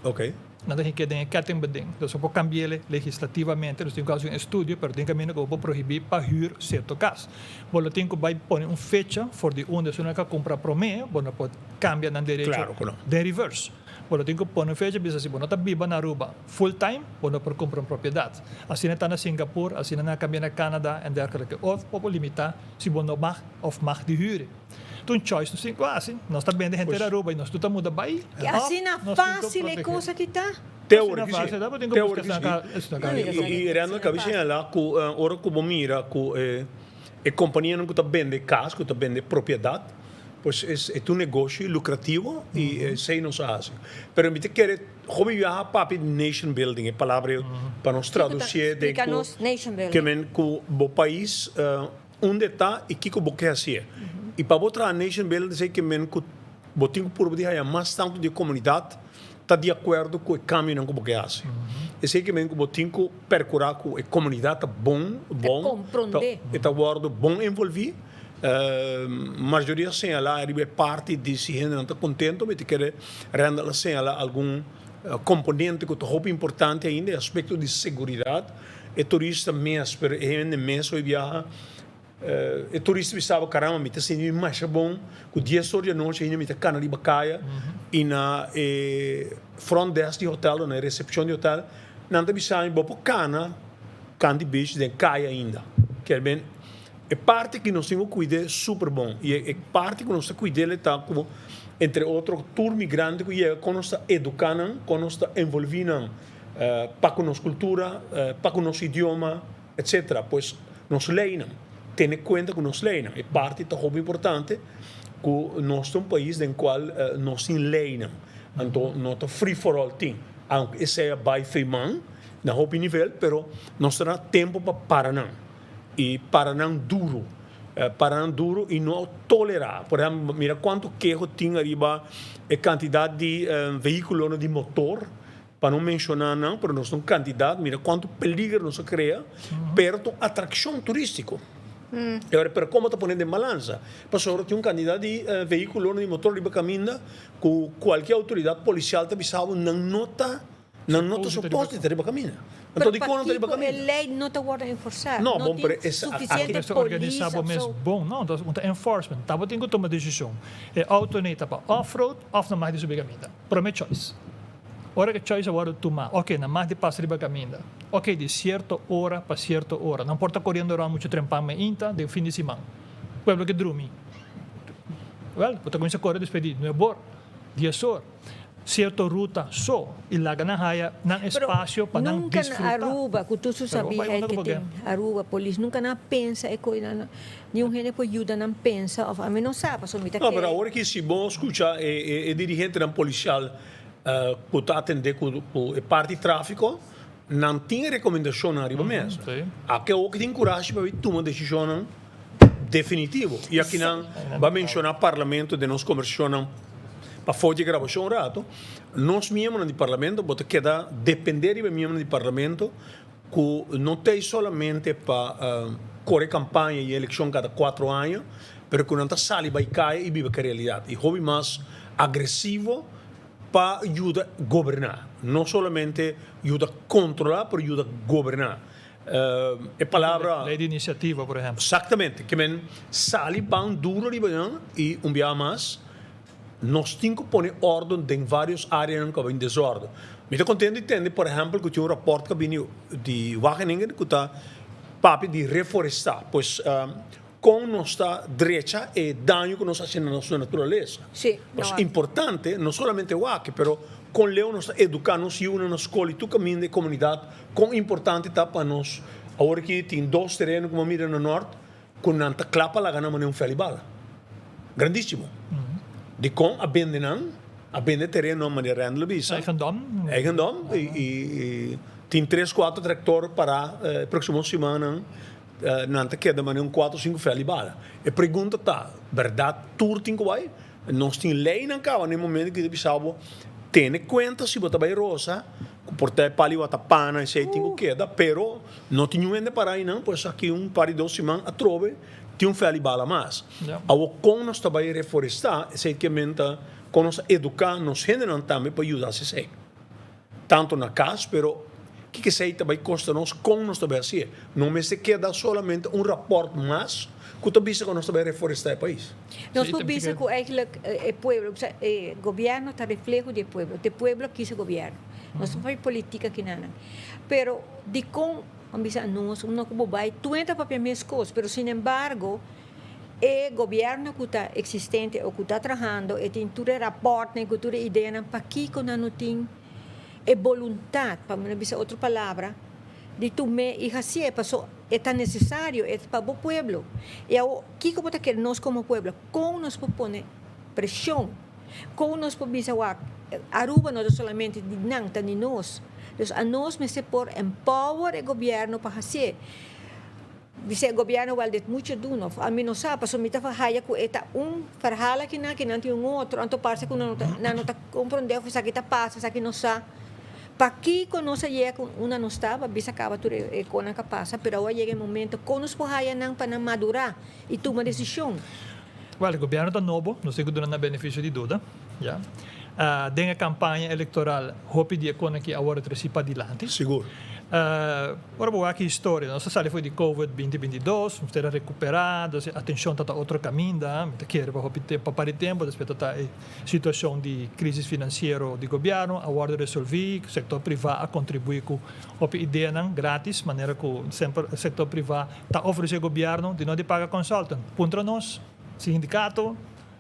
Oké. Nan ta hinke den e kettingbeding. Dus bo por kambi'el legislativamente. Nos tin ku hasi un estudio, pero tin kaminda ku bo por prohibí pa huur sierto kas. Bo lo tin ku bai pone un fecha for di unda esun nan ka kumpra promé, bo no por kambia nan derecho Claro ku no. den reverse. Bo lo tin ku pone un fecha bisa si bo no ta biba na Aruba full time, bo no por kumpra un propiedat. Asina ta na Singapur, asina nan a kambia na Canada en dergelijke. Of bo por limitá si bo no mag of mag di huur. Ta un choice nos tin ku hasi. Nos ta bende henter Aruba i nos tur ta muda bai. Ke asina fácil e kos aki ta? Te ora ki si. Te ora ki si. I Randall kabi señala ku ora ku bo mira ku e kompanianan ku ta bende kas, ku ta bende propiedat, pues e ta un negoshi lukrativo i esei nos a hasi. Pero mi ta kere hopi biaha papia di nation building, e palabra ei pa nos tradusié den ku ke men ku bo pais Unda e ta i kiko bo ke hasié. I pa bo traha nation building esei ke men ku bo tin ku purba di haya mas tantu di e komunidat ta di akuerdo ku e kambionan ku bo ke hasi. Esei ke men ku bo tin ku perkurá ku e komunidat ta bon bon, e ta wòrdu bon envolví. Mayoria a señalá riba e parti di si hendenan ta kontento, mi ta kere Randall a señalá algun komponente ku ta hopi importante ainda, e aspekto di seguridat. E turista mes, pero e hende mes hoy biaha, e turista bisaba, caramba, mi ta sinti mi masha bon cu dies or di anochi ainda mi ta cana riba caya y na e front desk di hotel o na e recepcion di hotel nan ta bisa mi bo por cana canti beach den caya ainda. Kier men e parti ki nos tin cu cuid'e super bon y e parti cu nos ta cuid'el e ta cu entre otro tur migrante cu yega con nos ta educa nan, con nos ta envolvi nan. pa ku nos kultura, pa ku nos idioma, etcetera. Pues nos leynan, tene kuenta ku nos leynan. E parti ta hopi importante ku nos ta un pais den kual nos tin leynan. Anto no ta free for all tin, aunke esei a bai fei man na hopi nivel, pero nos ta na tempu pa para nan i para nan duru, para nan duru i no tolerá. Por ehèmpel, mira kuantu keho tin ariba e kantidat di vehíkulonan di motor. Pa no menshoná nan, pero nos ta un kantidat, mira kuantu peliger nos a krea, pero ta un atrakshon turístiko. E ora, pero komo ta pone den balansa? Pasobra tin un kantidat di vehíkulonan di motor riba kaminda ku kualke outoridat polisial ta bisa bo nan no ta, nan no ta supos di ta riba kaminda. Pero Anto dikon nan ta riba pakiko e kaminda? lei no ta wòrdu enforsá? No, No bon, tin pero es aki. sufisiente Mester polis organisá bo òf mes so. bon, no? Entonces un ta enforcement. Tabatin ku tuma desishon. E outo nei ta pa off-road òf nan mag di subi kaminda. Prome choice. Ora ku choice a wòrdu tumá, oke, nan mag di pasa riba kaminda. Oke, di sierto ora pa sierto ora. Nan por ta koriendo rònt muchu trempan mainta den fin di siman. Pueblo ke drumi. Wèl, bo ta kuminsá kore despues di nuebe or, dies or. Sierto ruta so i laga nan haya nan Pero espasio pa nan nunka na disfrutá. Aruba, ku tur su Pero bo bai sabihei unda ku ke bo ke. tin Aruba, polis nunka nan a pensa e koinan. Niun hende por yuda nan pensa of ami no sa pasobra mi ta No, pero kere. awor ki si bo skucha e dirigentenan polisial ku ta atendé ku e parti tráfiko, nan tin e rekomendashonnan riba mesa. Aki awor ki tin kurashi pa bin tuma desishonnan definitivo. I aki nan ba menshoná parlamento den nos kombersashonnan pafó di e grabashon un rato. Nos miembronan di parlamento bo ta keda dependé riba e miembronan di parlamento ku no ta ei solamente pa kore kampaña i elekshon kada kuatro aña, pero ku nan ta sali bai kaya i biba ku e realidat. I hopi mas agresivo pa yuda goberná. No solamente yuda kontrolá, pero yuda goberná. E palabra. Ley di iniciativa, por ehempel. Exactamente. Ke men sali ban duro riba nan y un biaha mas nos tin cu pone orden den varios areanan cu a bin desorden. Mi ta contento di tende, por ehempel, cu tin un rapport cu a bini di Wageningen cu ta papia di reforesta. Pues con nos ta drecha e daño cu nos a haci na nos naturalesa. Pues importante, no solamente wak, pero con leu nos ta educa nos yiunan na scol y tur caminda e comunidad Kon importante ta pa nos awor aki tin dos tereno ku bo mira na nort ku nan ta kla pa laga nan manera un fèl di bala. Grandísimo. Dikon a bende nan? A bende terenonan manera Randall a bisa. Eigendom. Eigendom i tin tres kuater traktor pará e próksimo simannan nan ta keda manera un kuater o sinku fèl di bala. E pregunta ta, bèrdat tur tin ku bai? Nos tin leynan caba na e momento cu ta bisa bo tene cuenta si bo ta bay rosa cu por ta e pali watapana esey tin cu keda pero no tin niun hende para eynan pues aki un par di dos siman atrobe tin un feli bala mas. Awor con nos ta bay reforesta esey ke men ta con nos ta educa nos hendenan tambe pa yuda haci esey. Tanto na cas pero kiko esey ta bay costa nos con nos ta bay hacié. No mester keda solamente un rapport mas cu ta bisa cu nos ta bay reforesta e pais. Nos por bisa cu eigenlijk e pueblo, e gobierno ta refleho di e pueblo. Ta e pueblo a kisa gobierno. Nos no por haci politica kinanan. Pero dicon a bisa nos uno cu bo bay tur hende ta papia mescos pero sinembargo e gobierno cu ta existente o cu ta trahando e tin tur e raportnan cu tur e ideanan pakico nan no tin e boluntad pa mi no bisa otro palabra di tum'é y hacié paso e ta necesario e ta pa bo pueblo y awo kico bo ta kere nos como pueblo con nos por pone presion con nos por bisa wak Aruba no ta solamente di nan ta di nos dus anos mester por empower e gobierno pa hacié. Bisa e gobierno wel dit mucho doen of ami no sa pasobra mi ta haya cu e ta un verhaal aki nan aki nan tin un otro anto parse cu nan no ta nan no ta comprende of esaki ta pasa esaki no sa pakico nos a yega cu unda nos ta pa bisa caba tur e conan ca pasa pero awor a yega e momento con nos por haya nan pa nan madura y tuma decision. Wel e gobierno ta nobo nos tin cu duna nan beneficio di duda ya den e campaña electoral hopi di e conan aki a worde treci padilanti. Sigur. Ora bo wak e historia, nos a sali for di Covid 2022, mester a recupera, dus e atencion ta ta otro caminda, mi ta kere pa hopi tempo, pa par di tempo, despues ta ta e situacion di crisis financiero di gobierno a wordo resolvi, sector priva a contribui cu hopi ideanan gratis, manera cu semper sector priva ta ofrece gobierno di no di paga consultant, puntra nos, sindicato,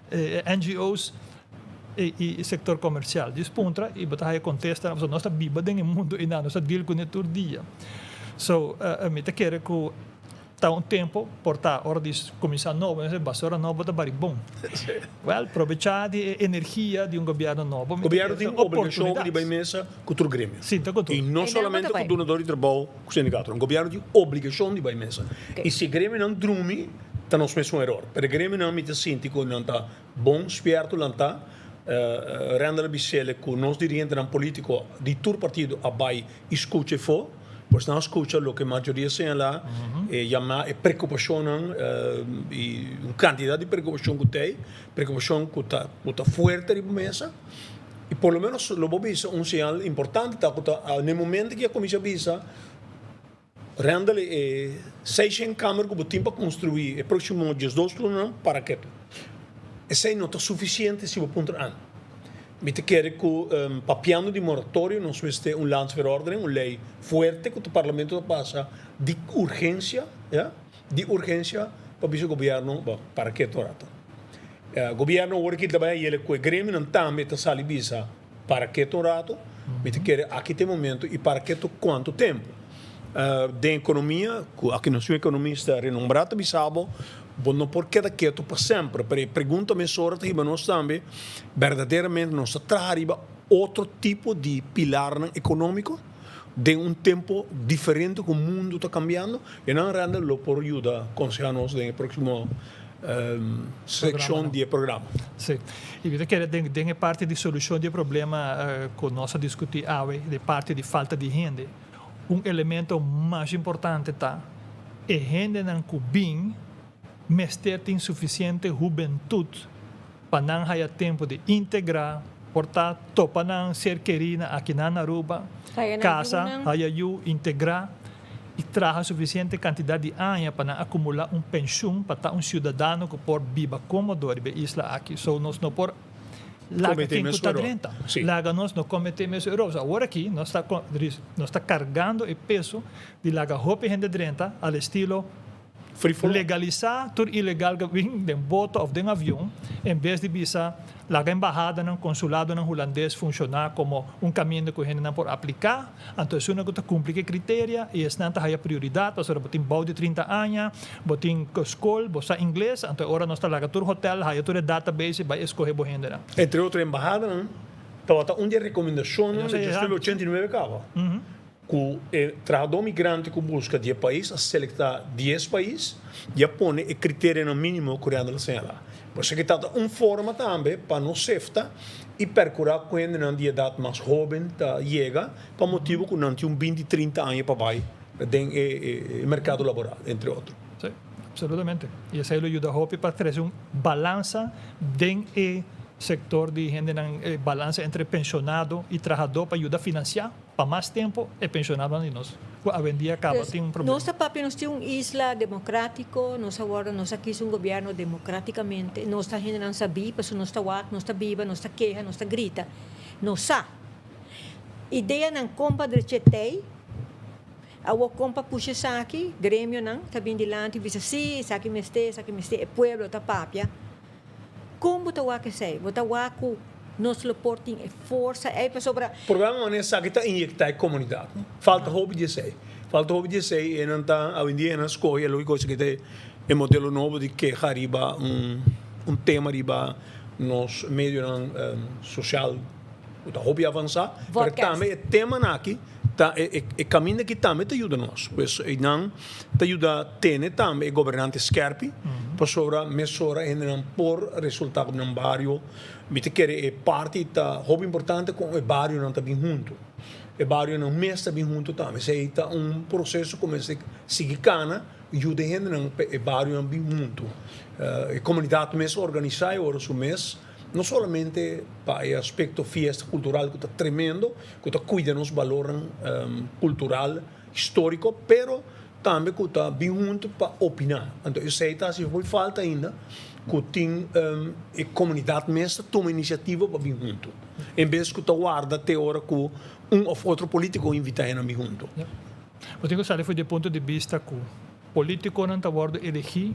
NGO's i e sector comercial. Djis puntra i bo ta haya contesta pasobra nos ta biba den e mundo einan, nos ta deal cune tur dia. So, mi ta kere cu ta un tempo por ta ora di cuminsa nobo, nos basura nobo ta bari bon. Well, probecha di e energia di un gobierno nobo. Mi ta Gobierno kere tin ta un obligacion oportunidad. di bay mesa cu tur gremio. Si, ta cu tur. I no solamente cu dunador di trabou, cu sindicatonan. Gobierno tin obligacion di bay mesa. I si gremionan drumi, Ta nos mesun eror. Pero e gremionan mi ta sinti ku nan ta bon spierto lantá. Randall a bisele ku nos dirigentenan polítiko di tur partido a bai i skucha efo. Pues nan a skucha loke mayoria señalá, e yamá e preokupashonnan i un kantidat di preokupashon ku t'ei, preokupashon ku ta ku ta fuerte riba mesa. I por lo menos lo bo bisa un señal importante ta ku ta na e momento ku a kuminsá bisa, Randall, e seishen kamer ku bo tin pa konstruí e próksimo diesdos lunanan, para ketu. Esei no ta sufisiente si bo puntra ami. Mi ta kere ku papiando di moratorio nos mester un landsverordening, un lei fuerte ku ta parlamento ta pasa di urgensia, ya, di urgensia pa bisa gobièrnu, bo, para ketu un rato. Gobièrnu awor aki ta bai a yele ku e gremionan tambe ta sali bisa. Para ketu un rato, mi ta kere aki ta e momento i para ketu kuantu tempu. Den ekonomia, ku aki nos un ekonomista renombrá ta bisa bo, bo no por keda ketu pa semper. Pero e pregunta mesora ta hiba nos tambe, berdaderamente nos ta traha riba otro tipo di pilarnan ekonómiko den un tempu diferente ku mundu ta kambiando? E nan Randall lo por yuda konsehá nos den e próksimo sekshon di e programa. Sí. I mi ta kere den den e parti di solushon di e problema ku nos a diskutí awe, di parti di falta di hende, un elemento mas importante ta e hendenan ku bin mester tin sufisiente hubentut pa nan haya tempu di integrá, por ta topa nan ser kerí na akinan na Aruba, Haya nan kasa, yunan. haya yu, integrá. i traha sufisiente kantidat di aña pa nan akumulá un penshun pa ta un siudadano ku por biba kómodo riba e isla aki. So nos no por laga Kometé ken ku mes ta eror. drenta. Sí. Laga nos no kometé mes eror. So awor aki nos ta nos ta kargando e peso di laga hopi hende drenta al estilo Free for all. Legalisá tur ilegal ku bin den boto òf den avion, en bes di bisa laga embahadanan, konsuladonan hulandes funshoná komo un kaminda ku hendenan por apliká, anto esunnan ku ta kumpli ku e kriteria i esnan ta haya prioridat pasobra bo tin bou di 30 aña, bo tin skol, bo sa ingles, anto e ora nos ta laga tur hotel haya tur e database i bai eskohe bo hendenan. Entre otro embahadanan tabata un di e rekomendashonnan di Dosmil 89 kaba. Ku e trahadó migrante ku buska di e pais a selektá dies pais i a pone e kriterianan mínimo ku Randall a señalá. Por esaki ta ta un forma tambe pa nos sefta i perkurá ku hendenan di edat mas hóben ta yega pa motibu ku nan tin un binti, 30 aña pa bai den e merkado laboral, entre otro. Sí, absolutamente. I esei lo yuda hopi pa trese un balansa den e sektor di hendenan, e balansa entre penshonado i trahadó pa yuda finansiá. Pa mas tempo e pensionadonan di nos cu awendia caba tin un problema. Nos ta papia nos tin un isla democratico, nos a wordo, nos a kis un gobierno democraticamente, nos ta hendenan sabí pasobra nos ta wak, nos ta biba, nos ta keha, nos ta grita, nos sa. Ideanan con pa drecha tey, awor con pa pusha esaki, gremionan ta bin dilanti y bisa si, esaki mester, esaki mester, e pueblo ta papia. Kon bo ta wak esei? Bo ta wak ku nos lo por tin e forsa ei pasobra. Programa manera esaki ta inyecta e comunidad, no? Falta hopi di esei. Falta hopi di esei e nan ta awendia e nan scoge e logico esaki ta e modelo nobo di keha riba un tema riba nos medionan social cu ta hopi avansa, pero tambe e temanan aki ta e caminda aki tambe ta yuda nos. Pues einan ta yuda tene tambe e gobernante skerpi pasobra mesora hendenan por resulta ku nan bario. Mi ta kere e parti ta hopi importante kon e barionan ta bin huntu. E barionan mes ta bin huntu tambe. Esei ta un proseso ku mester sigui kana yuda e hendenan pa e barionan bin huntu. E komunidat mes organisá e ora su mes. No solamente pa e aspecto fiesta cultural cu ta tremendo, cu ta cuida nos balornan cultural, historico, pero tambe cu ta bin hunto pa opina. Anto esey ta haci hopi falta ainda cu tin e comunidad mes ta tuma iniciativa pa bin hunto, en bes cu ta warda te ora cu un of otro politico invita hennan bin hunto. Bo tin cu sali for di e punto di bista cu politiconan ta wordo elegi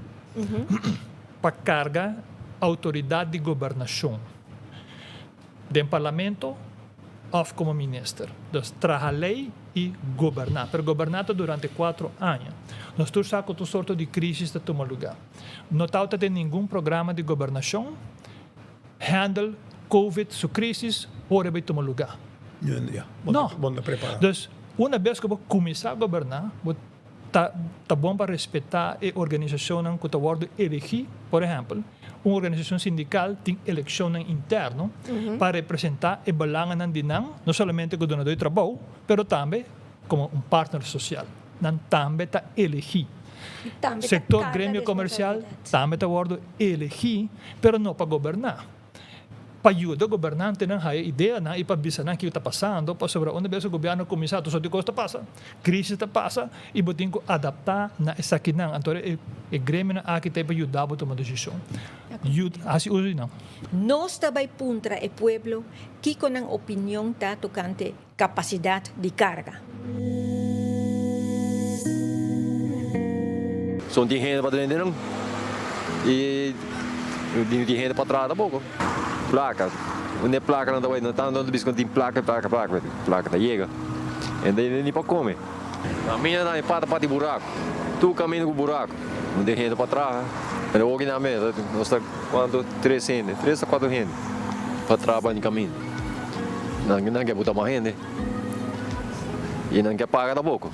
pa carga autoridad di gobernacion den parlamento of como minister. Dus traha ley y goberna. Pero goberna ta durante cuatro aña. Nos tur sa cu tur sorto di crisis ta tuma lugar. No tawata den ningun programa di gobernacion handle covid su crisis ora bay tuma lugar. No. Dus una bes cu bo cuminsa goberna bo Ta ta bon pa respetá e organisashonnan ku ta wòrdu elegí. Por ehèmpel, un organisashon sindikal tin elekshonnan interno pa representá e belangennan di nan, no solamente ku dunadó di trabou, pero tambe komo un partner sosial. Nan tambe ta elegí. Sektor gremio komersial tambe ta wòrdu elegí, pero no pa goberná. Pa yuda gobernantenan haya ideanan i pa bisa nan kiko ta pasando, pasobra unda bes ku gobièrnu kuminsá tur sort di kos ta pasa, krisis ta pasa i bo tin ku adaptá na esakinan. Anto e e gremionan aki ta ei pa yuda bo tuma desishon. Yud hasi uso di nan. Nos ta bai puntra e pueblo kiko nan opinion ta tokante kapasidat di karga. Son tin hende pa drenta nan y no tin hende pa traha tampoco. Placa, unda e placanan ta bay no tanto nan ta bisa cu tin placa, placa, placa, placa ta yega. E no tin ni pa come. Caminda nan e pata pata di buraco, tur caminda cu buraco, no tin hende pa traha. Pero hopi nan mes, nos ta cuanto tres hende, tres a cuatro hende pa traha pa caminda. Nan ke buta mas hende. Y nan ke paga tampoco.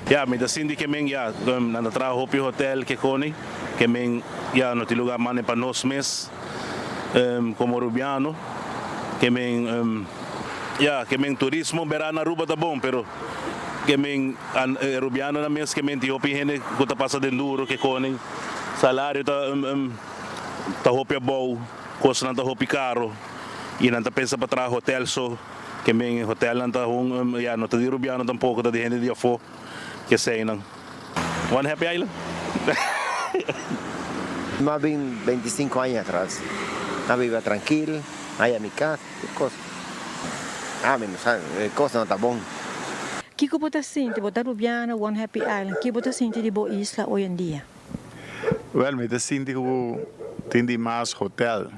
Ya, mi ta sinti ke men ya, nan ta traha hopi hotel ke koni, ke men ya no tin lugar mane pa nos mes komo Rubiano, ke men ya, ke men turismo bera na Aruba ta bon, pero ke men Rubianonan mes ke men tin hopi hende ku ta pasa den duro ke koni, salario ta ta hopi abou, kosnan ta hopi karo y nan ta pensa pa traha hotel so. Ke men hotelnan ta hun, ya no ta di Rubiano tampoco, ta di hende di afó. Keseinan. One Happy Island. M'a bin 25 aña atras. A biba trankil, haya mi kas, tur kos. Ami no sa, e kos no ta bon. Kiko bo ta sinti? Bo ta Rubiano, One Happy Island. Ki bo ta sinti di bo isla hoy en dia? Wèl, mi ta sinti ku tin di mas hotèl.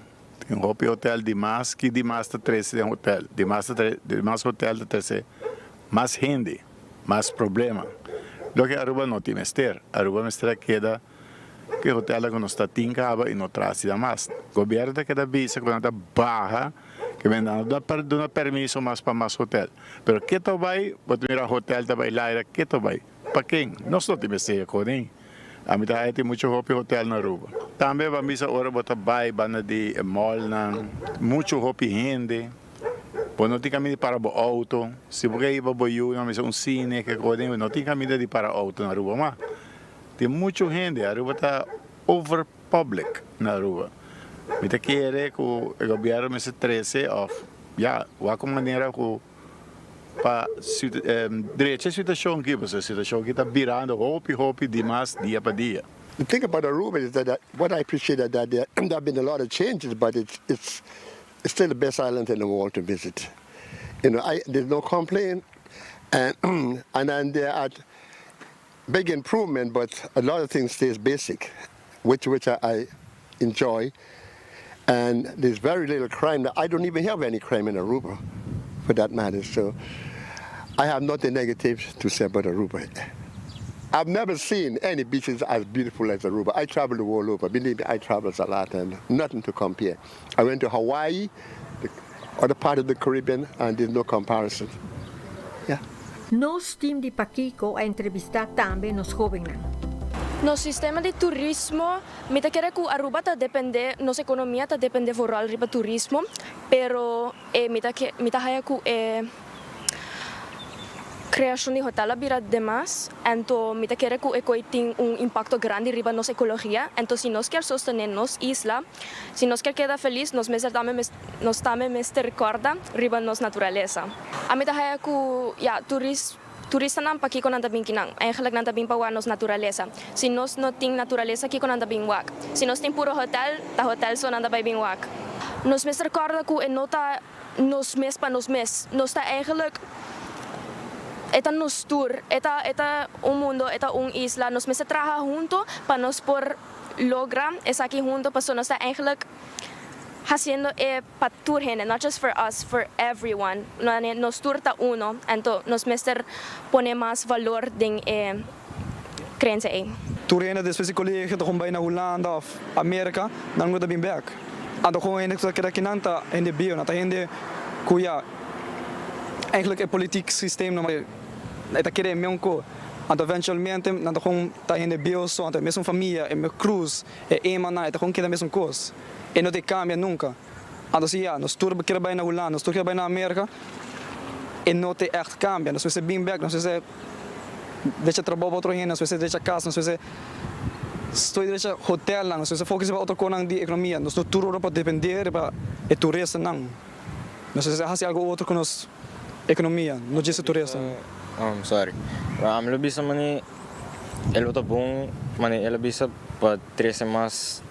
Tin hopi hotel di mas ki di mas ta trece den hotel di mas ta trece di mas hotel ta trece mas hende mas problema loke Aruba no tin mester Aruba mester a keda ku e hotelnan ku nos ta tin kaba y no trasi nan mas gobierno ta keda bisa ku nan ta baha ke men nan no ta duna permiso mas pa mas hotel pero ke ta bay bo ta mira hotel ta bay laira ke ta bay. Pa ken? Nos no tin mester koning. Ami ta haya tin mucho hopi hotel na Aruba. Tambe ban bisa ora bo ta bay banda di e mallnan, mucho hopi hende. Bo no tin caminda di para bo auto. Si bo ke hiba bo yunan bisa un cine ke koning, bo no tin caminda di para auto na Aruba mas. Tin mucho hende. Aruba ta over public na Aruba. Mi ta kere cu e gobierno mester trece of ya wak un manera cu. Pa drecha e situacion aki, pasobra e situacion aki ta birando hopi hopi dimas dia pa dia. The thing about Aruba is that what I appreciate is that there have been a lot of changes but it's it's still the best island in the world to visit. You know, I there's no complaint and and then there are big improvement but a lot of things stays basic which which I, I enjoy and there's very little crime. I don't even have any crime in Aruba for that matter. So I have nothing negative to say about Aruba. I've never seen any beaches as beautiful as Aruba. I travel the world over. Believe me, I travel a lot and nothing to compare. I went to Hawaii, the other part of the Caribbean, and there's no comparison. Yeah. Nos team di Pakico a entrevista tambe nos hobennan. Nos sistema di turismo, mi ta kere ku Aruba ta depende, nos ekonomia ta depende vooral riba turismo, pero e mi ta ke mi ta haya ku e kreashon di hotel a bira demas, anto mi ta kere ku e koi tin un impakto grandi riba nos ekologia, anto si nos kier sostene nos isla, si nos kier keda felis nos mester tambe nos tambe mester kòrda riba nos naturalesa. Ami ta haya ku ya turis turistanan pakiko nan ta bin kinan? Eigenlijk nan ta bin pa wak nos naturalesa. Si nos no tin naturalesa kiko nan ta bin wak? Si nos tin puro hotel, ta hotel so nan ta bai bin wak. Nos mester kòrda ku e no ta nos mes pa nos mes. Nos ta eigenlijk e ta nos tur, e ta e ta un mundo, e ta un isla. Nos mester traha hunto pa nos por logra esaki hunto pasobra nos ta eigenlijk haciendo e pa tur hende, not just for us, for everyone. Nos tur ta uno, anto nos mester pone mas valor den e creencia ey. Tur hende despues di colegio ta con bay na Hulanda of America, nan no ta bin bek. Anto con hende cu ta keda akinan ta hende bieu, nan ta hende cu ya eigenlijk e politiek systeem no e ta keda e meun co. Anto eventualmente nan ta con ta hende bieu so, anto e mesun famia, e mes cruz, e emanan, e ta con keda mesun cos. E no ta cambia nunca. Anto si ya, nos tur kier bay na Hulanda, nos tur kier bay na America, e no ta echt cambia. Nos mester bin bek, nos mester drecha trabou pa otro hende, nos mester drecha cas, nos mester stoy drecha hotelnan, nos mester focus riba otro cosnan di economia. Nos no tur ora por depende riba e turistanan. Nos mester haci algo otro cu nos economia, no djis e turistanan. Sorry. Ami lo bisa mane e lo ta bon, mane el a bisa pa trece mas.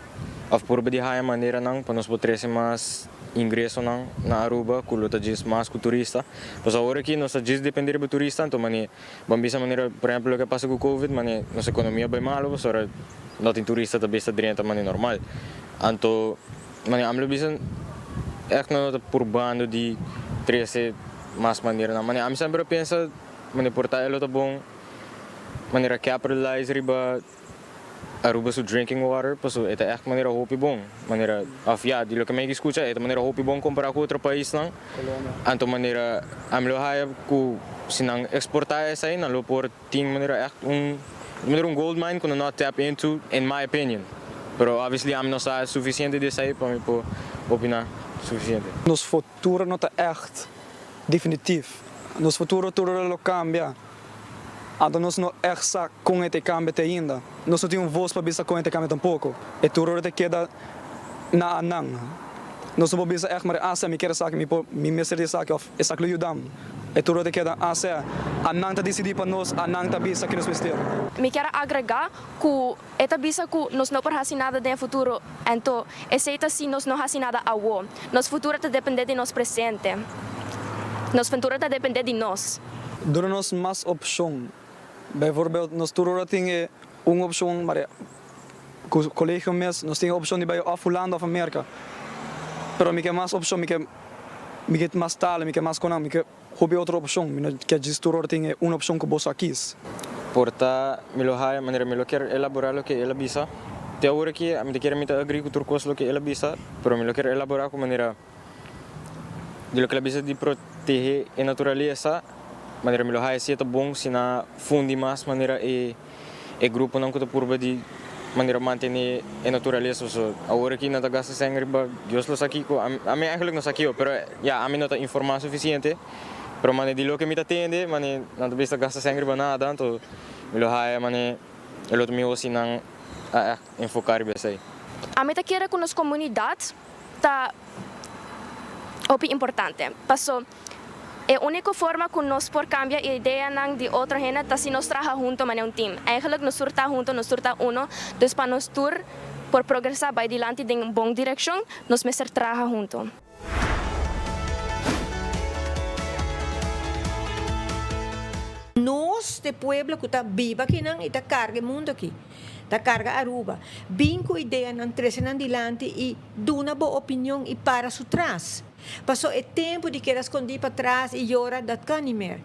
Of purba di haya maneranan pa nos por trece mas ingresonan na Aruba cu lo ta djis mas cu turista. Pasobra awor aki nos ta djis depende riba turista, anto mane ban bisa manera por ehempel loke a pasa cu covid mane nos economia bay malo pasobra no tin turista ta bisa drenta mane normal. Anto mane ami lo bisa echt no ta purbando di trece mas maneranan. Mane ami semper a pensa mane por ta e lo ta bon manera capitalize riba. Aruba su drinking water paso e ta echt manera hopi bon manera of ya di loke mi a scucha e ta manera hopi bon compara cu otro paisnan anto manera ami lo haya cu si nan exporta esai nan lo por tin manera echt un manera un gold mine cu nan no a tap into in my opinion pero obviously ami no sa suficiente di esai pa mi por opina suficiente. Nos futuro no ta echt definitief. Nos futuro tur ora lo cambia. Anto nos no echt sa kon e ta cambia te ainda. Nos no tin un voz pa bisa kon e ta cambia tampoco. E tur ora ta keda na anan. Nos no por bisa echt mare ah si mi kier esaki mi por mi mester di esaki of esaki lo yudam. E tur ta keda a sea a nan ta disidí pa nos, a nan ta bisa ki nos mester. Mi kier a agregá ku e ta bisa ku nos no por hasi nada den e futuro, anto esei ta si nos no hasi nada awo. Nos futuro ta dependé di nos presente. Nos futuro ta dependé di nos. Duna nos mas opshon. Bijvoorbeeld, nos tur ora tin e un opshon, maar ku kolegio mes nos tin e opshon di bai òf Hulanda òf Merka. Pero mi ke mas opshon, mi ke mi ke mas talen, mi ke mas konan, mi ke hopi otro opshon. Mi no ke djis tur ora tin e un opshon ku boso a kis. Por ta mi lo haya manera mi lo kier elabora loke el a bisa. Te awor aki mi ta kere mi ta agree ku tur kos loke el a bisa, pero mi lo kier elabora ku manera di loke el a bisa di protehe e naturalesa, manera mi lo haya si e ta bon si nan fundi mas manera e e gruponan ku ta purba di manera mantene e naturalesa. So awor aki nan ta gasta sèn riba Dios lo sa kiko, ami eigenlijk no sa kiko, pero ya ami no ta informa sufisiente, pero mane di loke mi ta tende mane nan ta bisa gasta sèn riba nada, anto mi lo haya mane e lo ta miho si nan a ègt enfoka riba esei. Ami ta kere ku nos komunidat ta hopi importante, paso e úniko forma ku nos por kambia e ideanan di otro hende ta si nos traha hunto manera un team. Eigenlijk nos tur ta hunto, nos tur ta uno, dus pa nos tur por progresá bai dilanti den un bon direkshon, nos mester traha hunto. Nos ta e pueblo ku ta biba akinan i ta karga e mundu aki, ta karga Aruba. Bin ku ideanan, trese nan dilanti i duna bo opinion i para su tras. Paso e tempu di keda skondí patras i yora, dat kan ni mer.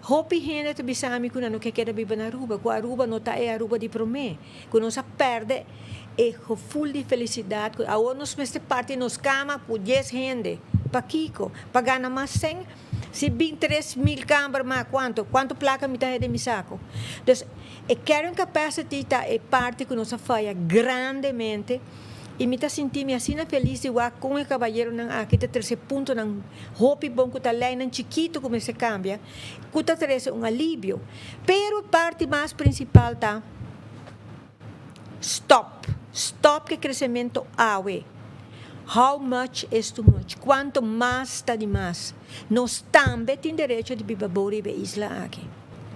Hopi hende ta bisa mi ku nan no ke keda biba na Aruba, ku Aruba no ta e Aruba di promé, ku nos a pèrdè e gevoel di felisidat ku awor nos mester parti nos kama ku dies hende. Pakiko? Pa gana mas sèn? Si bin 3000 kamber ma kuantu? Kuantu plaka mi ta haya den mi sako? Dus e carrying capacity ta e parti ku nos a faya grandemente i mi ta sinti mi asina felis di wak kon e kabayeronan aki ta trese puntonan hopi bon ku ta leinan chikitu ku mester kambia ku ta trese un alibio. Pero e parti mas prinsipal ta Stop! Stop ke kresementu awe. How much is too much? Kuantu mas ta di mas? Nos tambe tin derecho di biba bou riba e isla aki.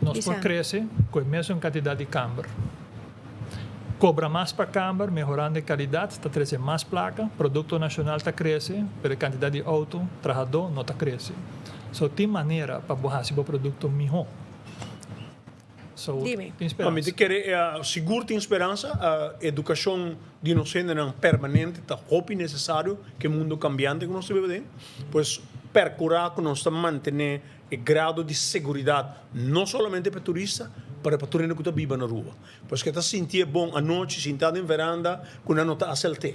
Nos por krese ku e mesun kantidat di kamber. Kobra mas pa kamber, mehorando e kalidat, ta trese mas plaka, produkto nashonal ta krese, pero e kantidat di outo, trahadó, no ta krese. So tin manera pa bo hasi bo produkto mihó. So, Dime. tin speransa. Mi ta kere sigur tin speransa. Edukashon di nos hendenan permanente ta hopi nesesario ku e mundo kambiante ku nos ta biba den. Pues perkurá ku nos ta mantené e grado di seguridat no solamente pa e turista pero pa tur hende ku ta biba na Aruba. Pues ku e ta sintié bon anochi sintá den veranda ku nan no ta asalt'é.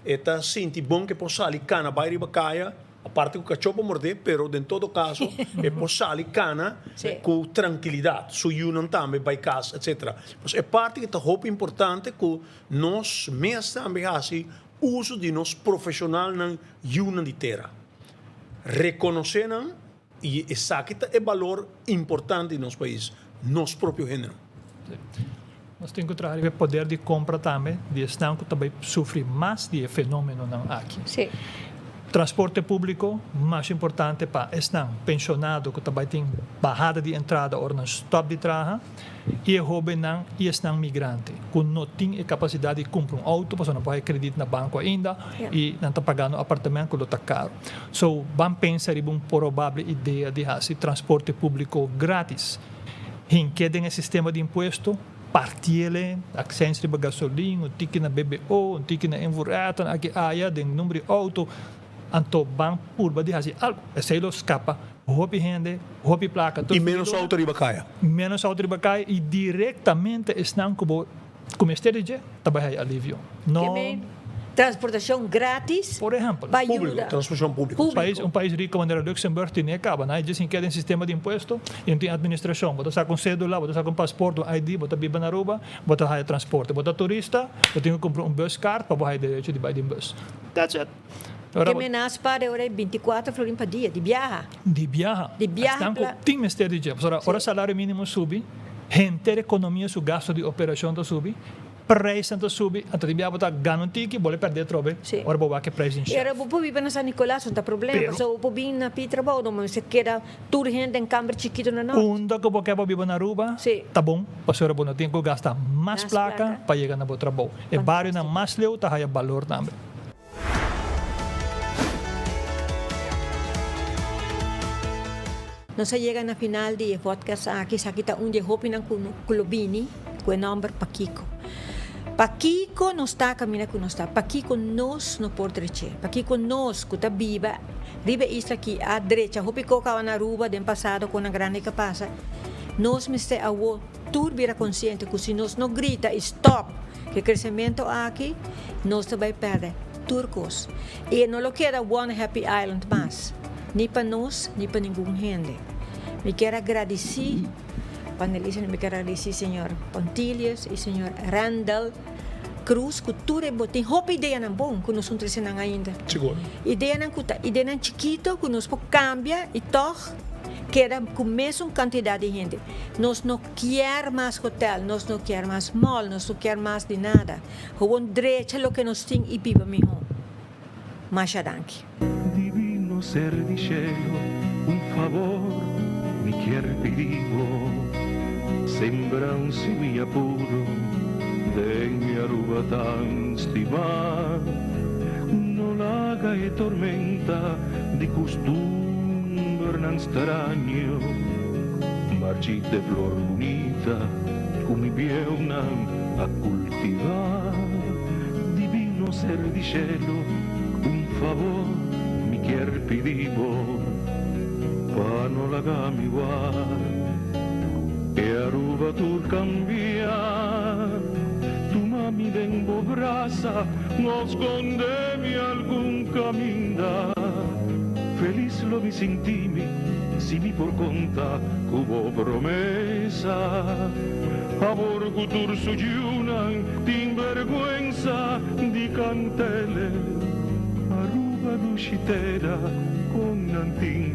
E ta sinti bon ku e por sali kana bai riba kaya. Aparte ku kachó por mordé, pero den todo kaso e por sali kana ku trankilidat. Su yunan tambe bai kas, etsetera. Pues e parti ku ta hopi importante ku nos mes tambe hasi uso di nos profeshonalnan yunan di tera. Rekonosé nan i esaki ta e balor importante di nos pais, nos propio hendenan. Nos tin ku traha riba e poder di kompra tambe di esnan ku ta bai sufri mas di e fenomenonan aki. Transporte públiko mas importante pa esnan penshonado ku ta bai tin bahada di entrada ora nan stòp di traha i e hóbennan i esnan migrante ku no tin e kapasidat di kumpra un outo pasobra nan por haña kredit na banko ainda i nan ta pagando apartamento ku lo ta karu. So ban pensa riba un probable idea di hasi transporte públiko grátis. Hink'é den e sistema di impuesto, partiel'e, aksèns riba gasolin, un tiki na BBO, un tiki na invoerrechten, aki aya, den number di outo, anto ban purba di hasi algu. Esei lo skapa hopi hende, hopi plaka. I ménos outo riba kaya. Ménos outo riba kaya i direktamente esnan ku bo ku mester di dje ta bai haya alivio. No. Transportashon gratis Por ehempel. pa yuda. Transportashon públiko. Un pais, un pais rico manera Luxemburg tene e caba. Nan e djis keda den sistema di impuesto y no tin administracion. Bo ta saca un cedula, bo ta saca un paspoort, un ID, bo ta biba na Aruba, bo ta haya transporte. Bo ta turista, bo tin cu cumpra un buskaart pa bo haya derecho di bay den bus. That's it. Ora bo. Ke menas pa de ora e 24 florin pa dia, di biaha. Di biaha. Di biaha. Esnan cu tin mester di dje. Pasobra ora salario minimo subi, henter economia su gasto di operacion ta subi. Prijsnan ta subi, anto tin bia bo ta gana un tiki, bo lo perde atrobe ora bo wak e prijs den Era shelf. bo por biba na San Nicolas no ta problema, Pero. pasobra bo por bin na pi trabou, no mester keda tur hende den kamber chikito na nort. Unda ku bo ke bo biba na Aruba ta bon, pasobra bo no tin ku gasta mas Mas plaka plaka. pa yega na bo trabou. E barionan mas leu ta haya balor tambe. Nos a yega na final di e podcast aki. Esaki ta un di e hopinan ku ku lo bini ku e nòmber Pakiko. Pakiko nos ta kaminda ku nos ta? Pakiko nos no por drech'é? Pakiko nos ku ta biba riba e isla aki a drecha hopi koko awa na Aruba den pasado kon nan grandi ka pasa? Nos mester awo tur bira konsiente ku si nos no grita i stòp ku e kresementu aki nos ta bai pèrdè tur kos. I e no lo keda One Happy Island mas, ni pa nos ni pa ningun hende. Mi kier a gradisí panelista, mi kier a gradisí señor Pontilius i señor Randall Cruz ku tur e bo tin hopi ideanan bon ku nos un trese nan ainda. Sigur. Ideanan ku ta ideanan chikito ku nos por kambia i tòg keda ku mesun kantidat di hende. Nos no kier mas hotel, nos no kier mas mall, nos no kier mas di nada. Gewoon drecha loke nos tin i biba mihó. Masha danki. Divino ser di shelo, un favor mi kier pidi bo. Sembra un simia puro den mi Aruba tan stimá. No laga e tormenta di custumbernan straño marchita e flor bunita cu mi bieunan a cultivá. Divino ser di shelo, un favor mi kier pidi bo, pa no laga mi wak e Aruba tur cambia. Tuma mi den bo brasa, no sconde mi algun caminda. Feliz lo mi sinti mi si mi por conta cu bo promesa. Awor cu tur su yiunan tin berguensa di cantele, Aruba dushi tera con nan tin.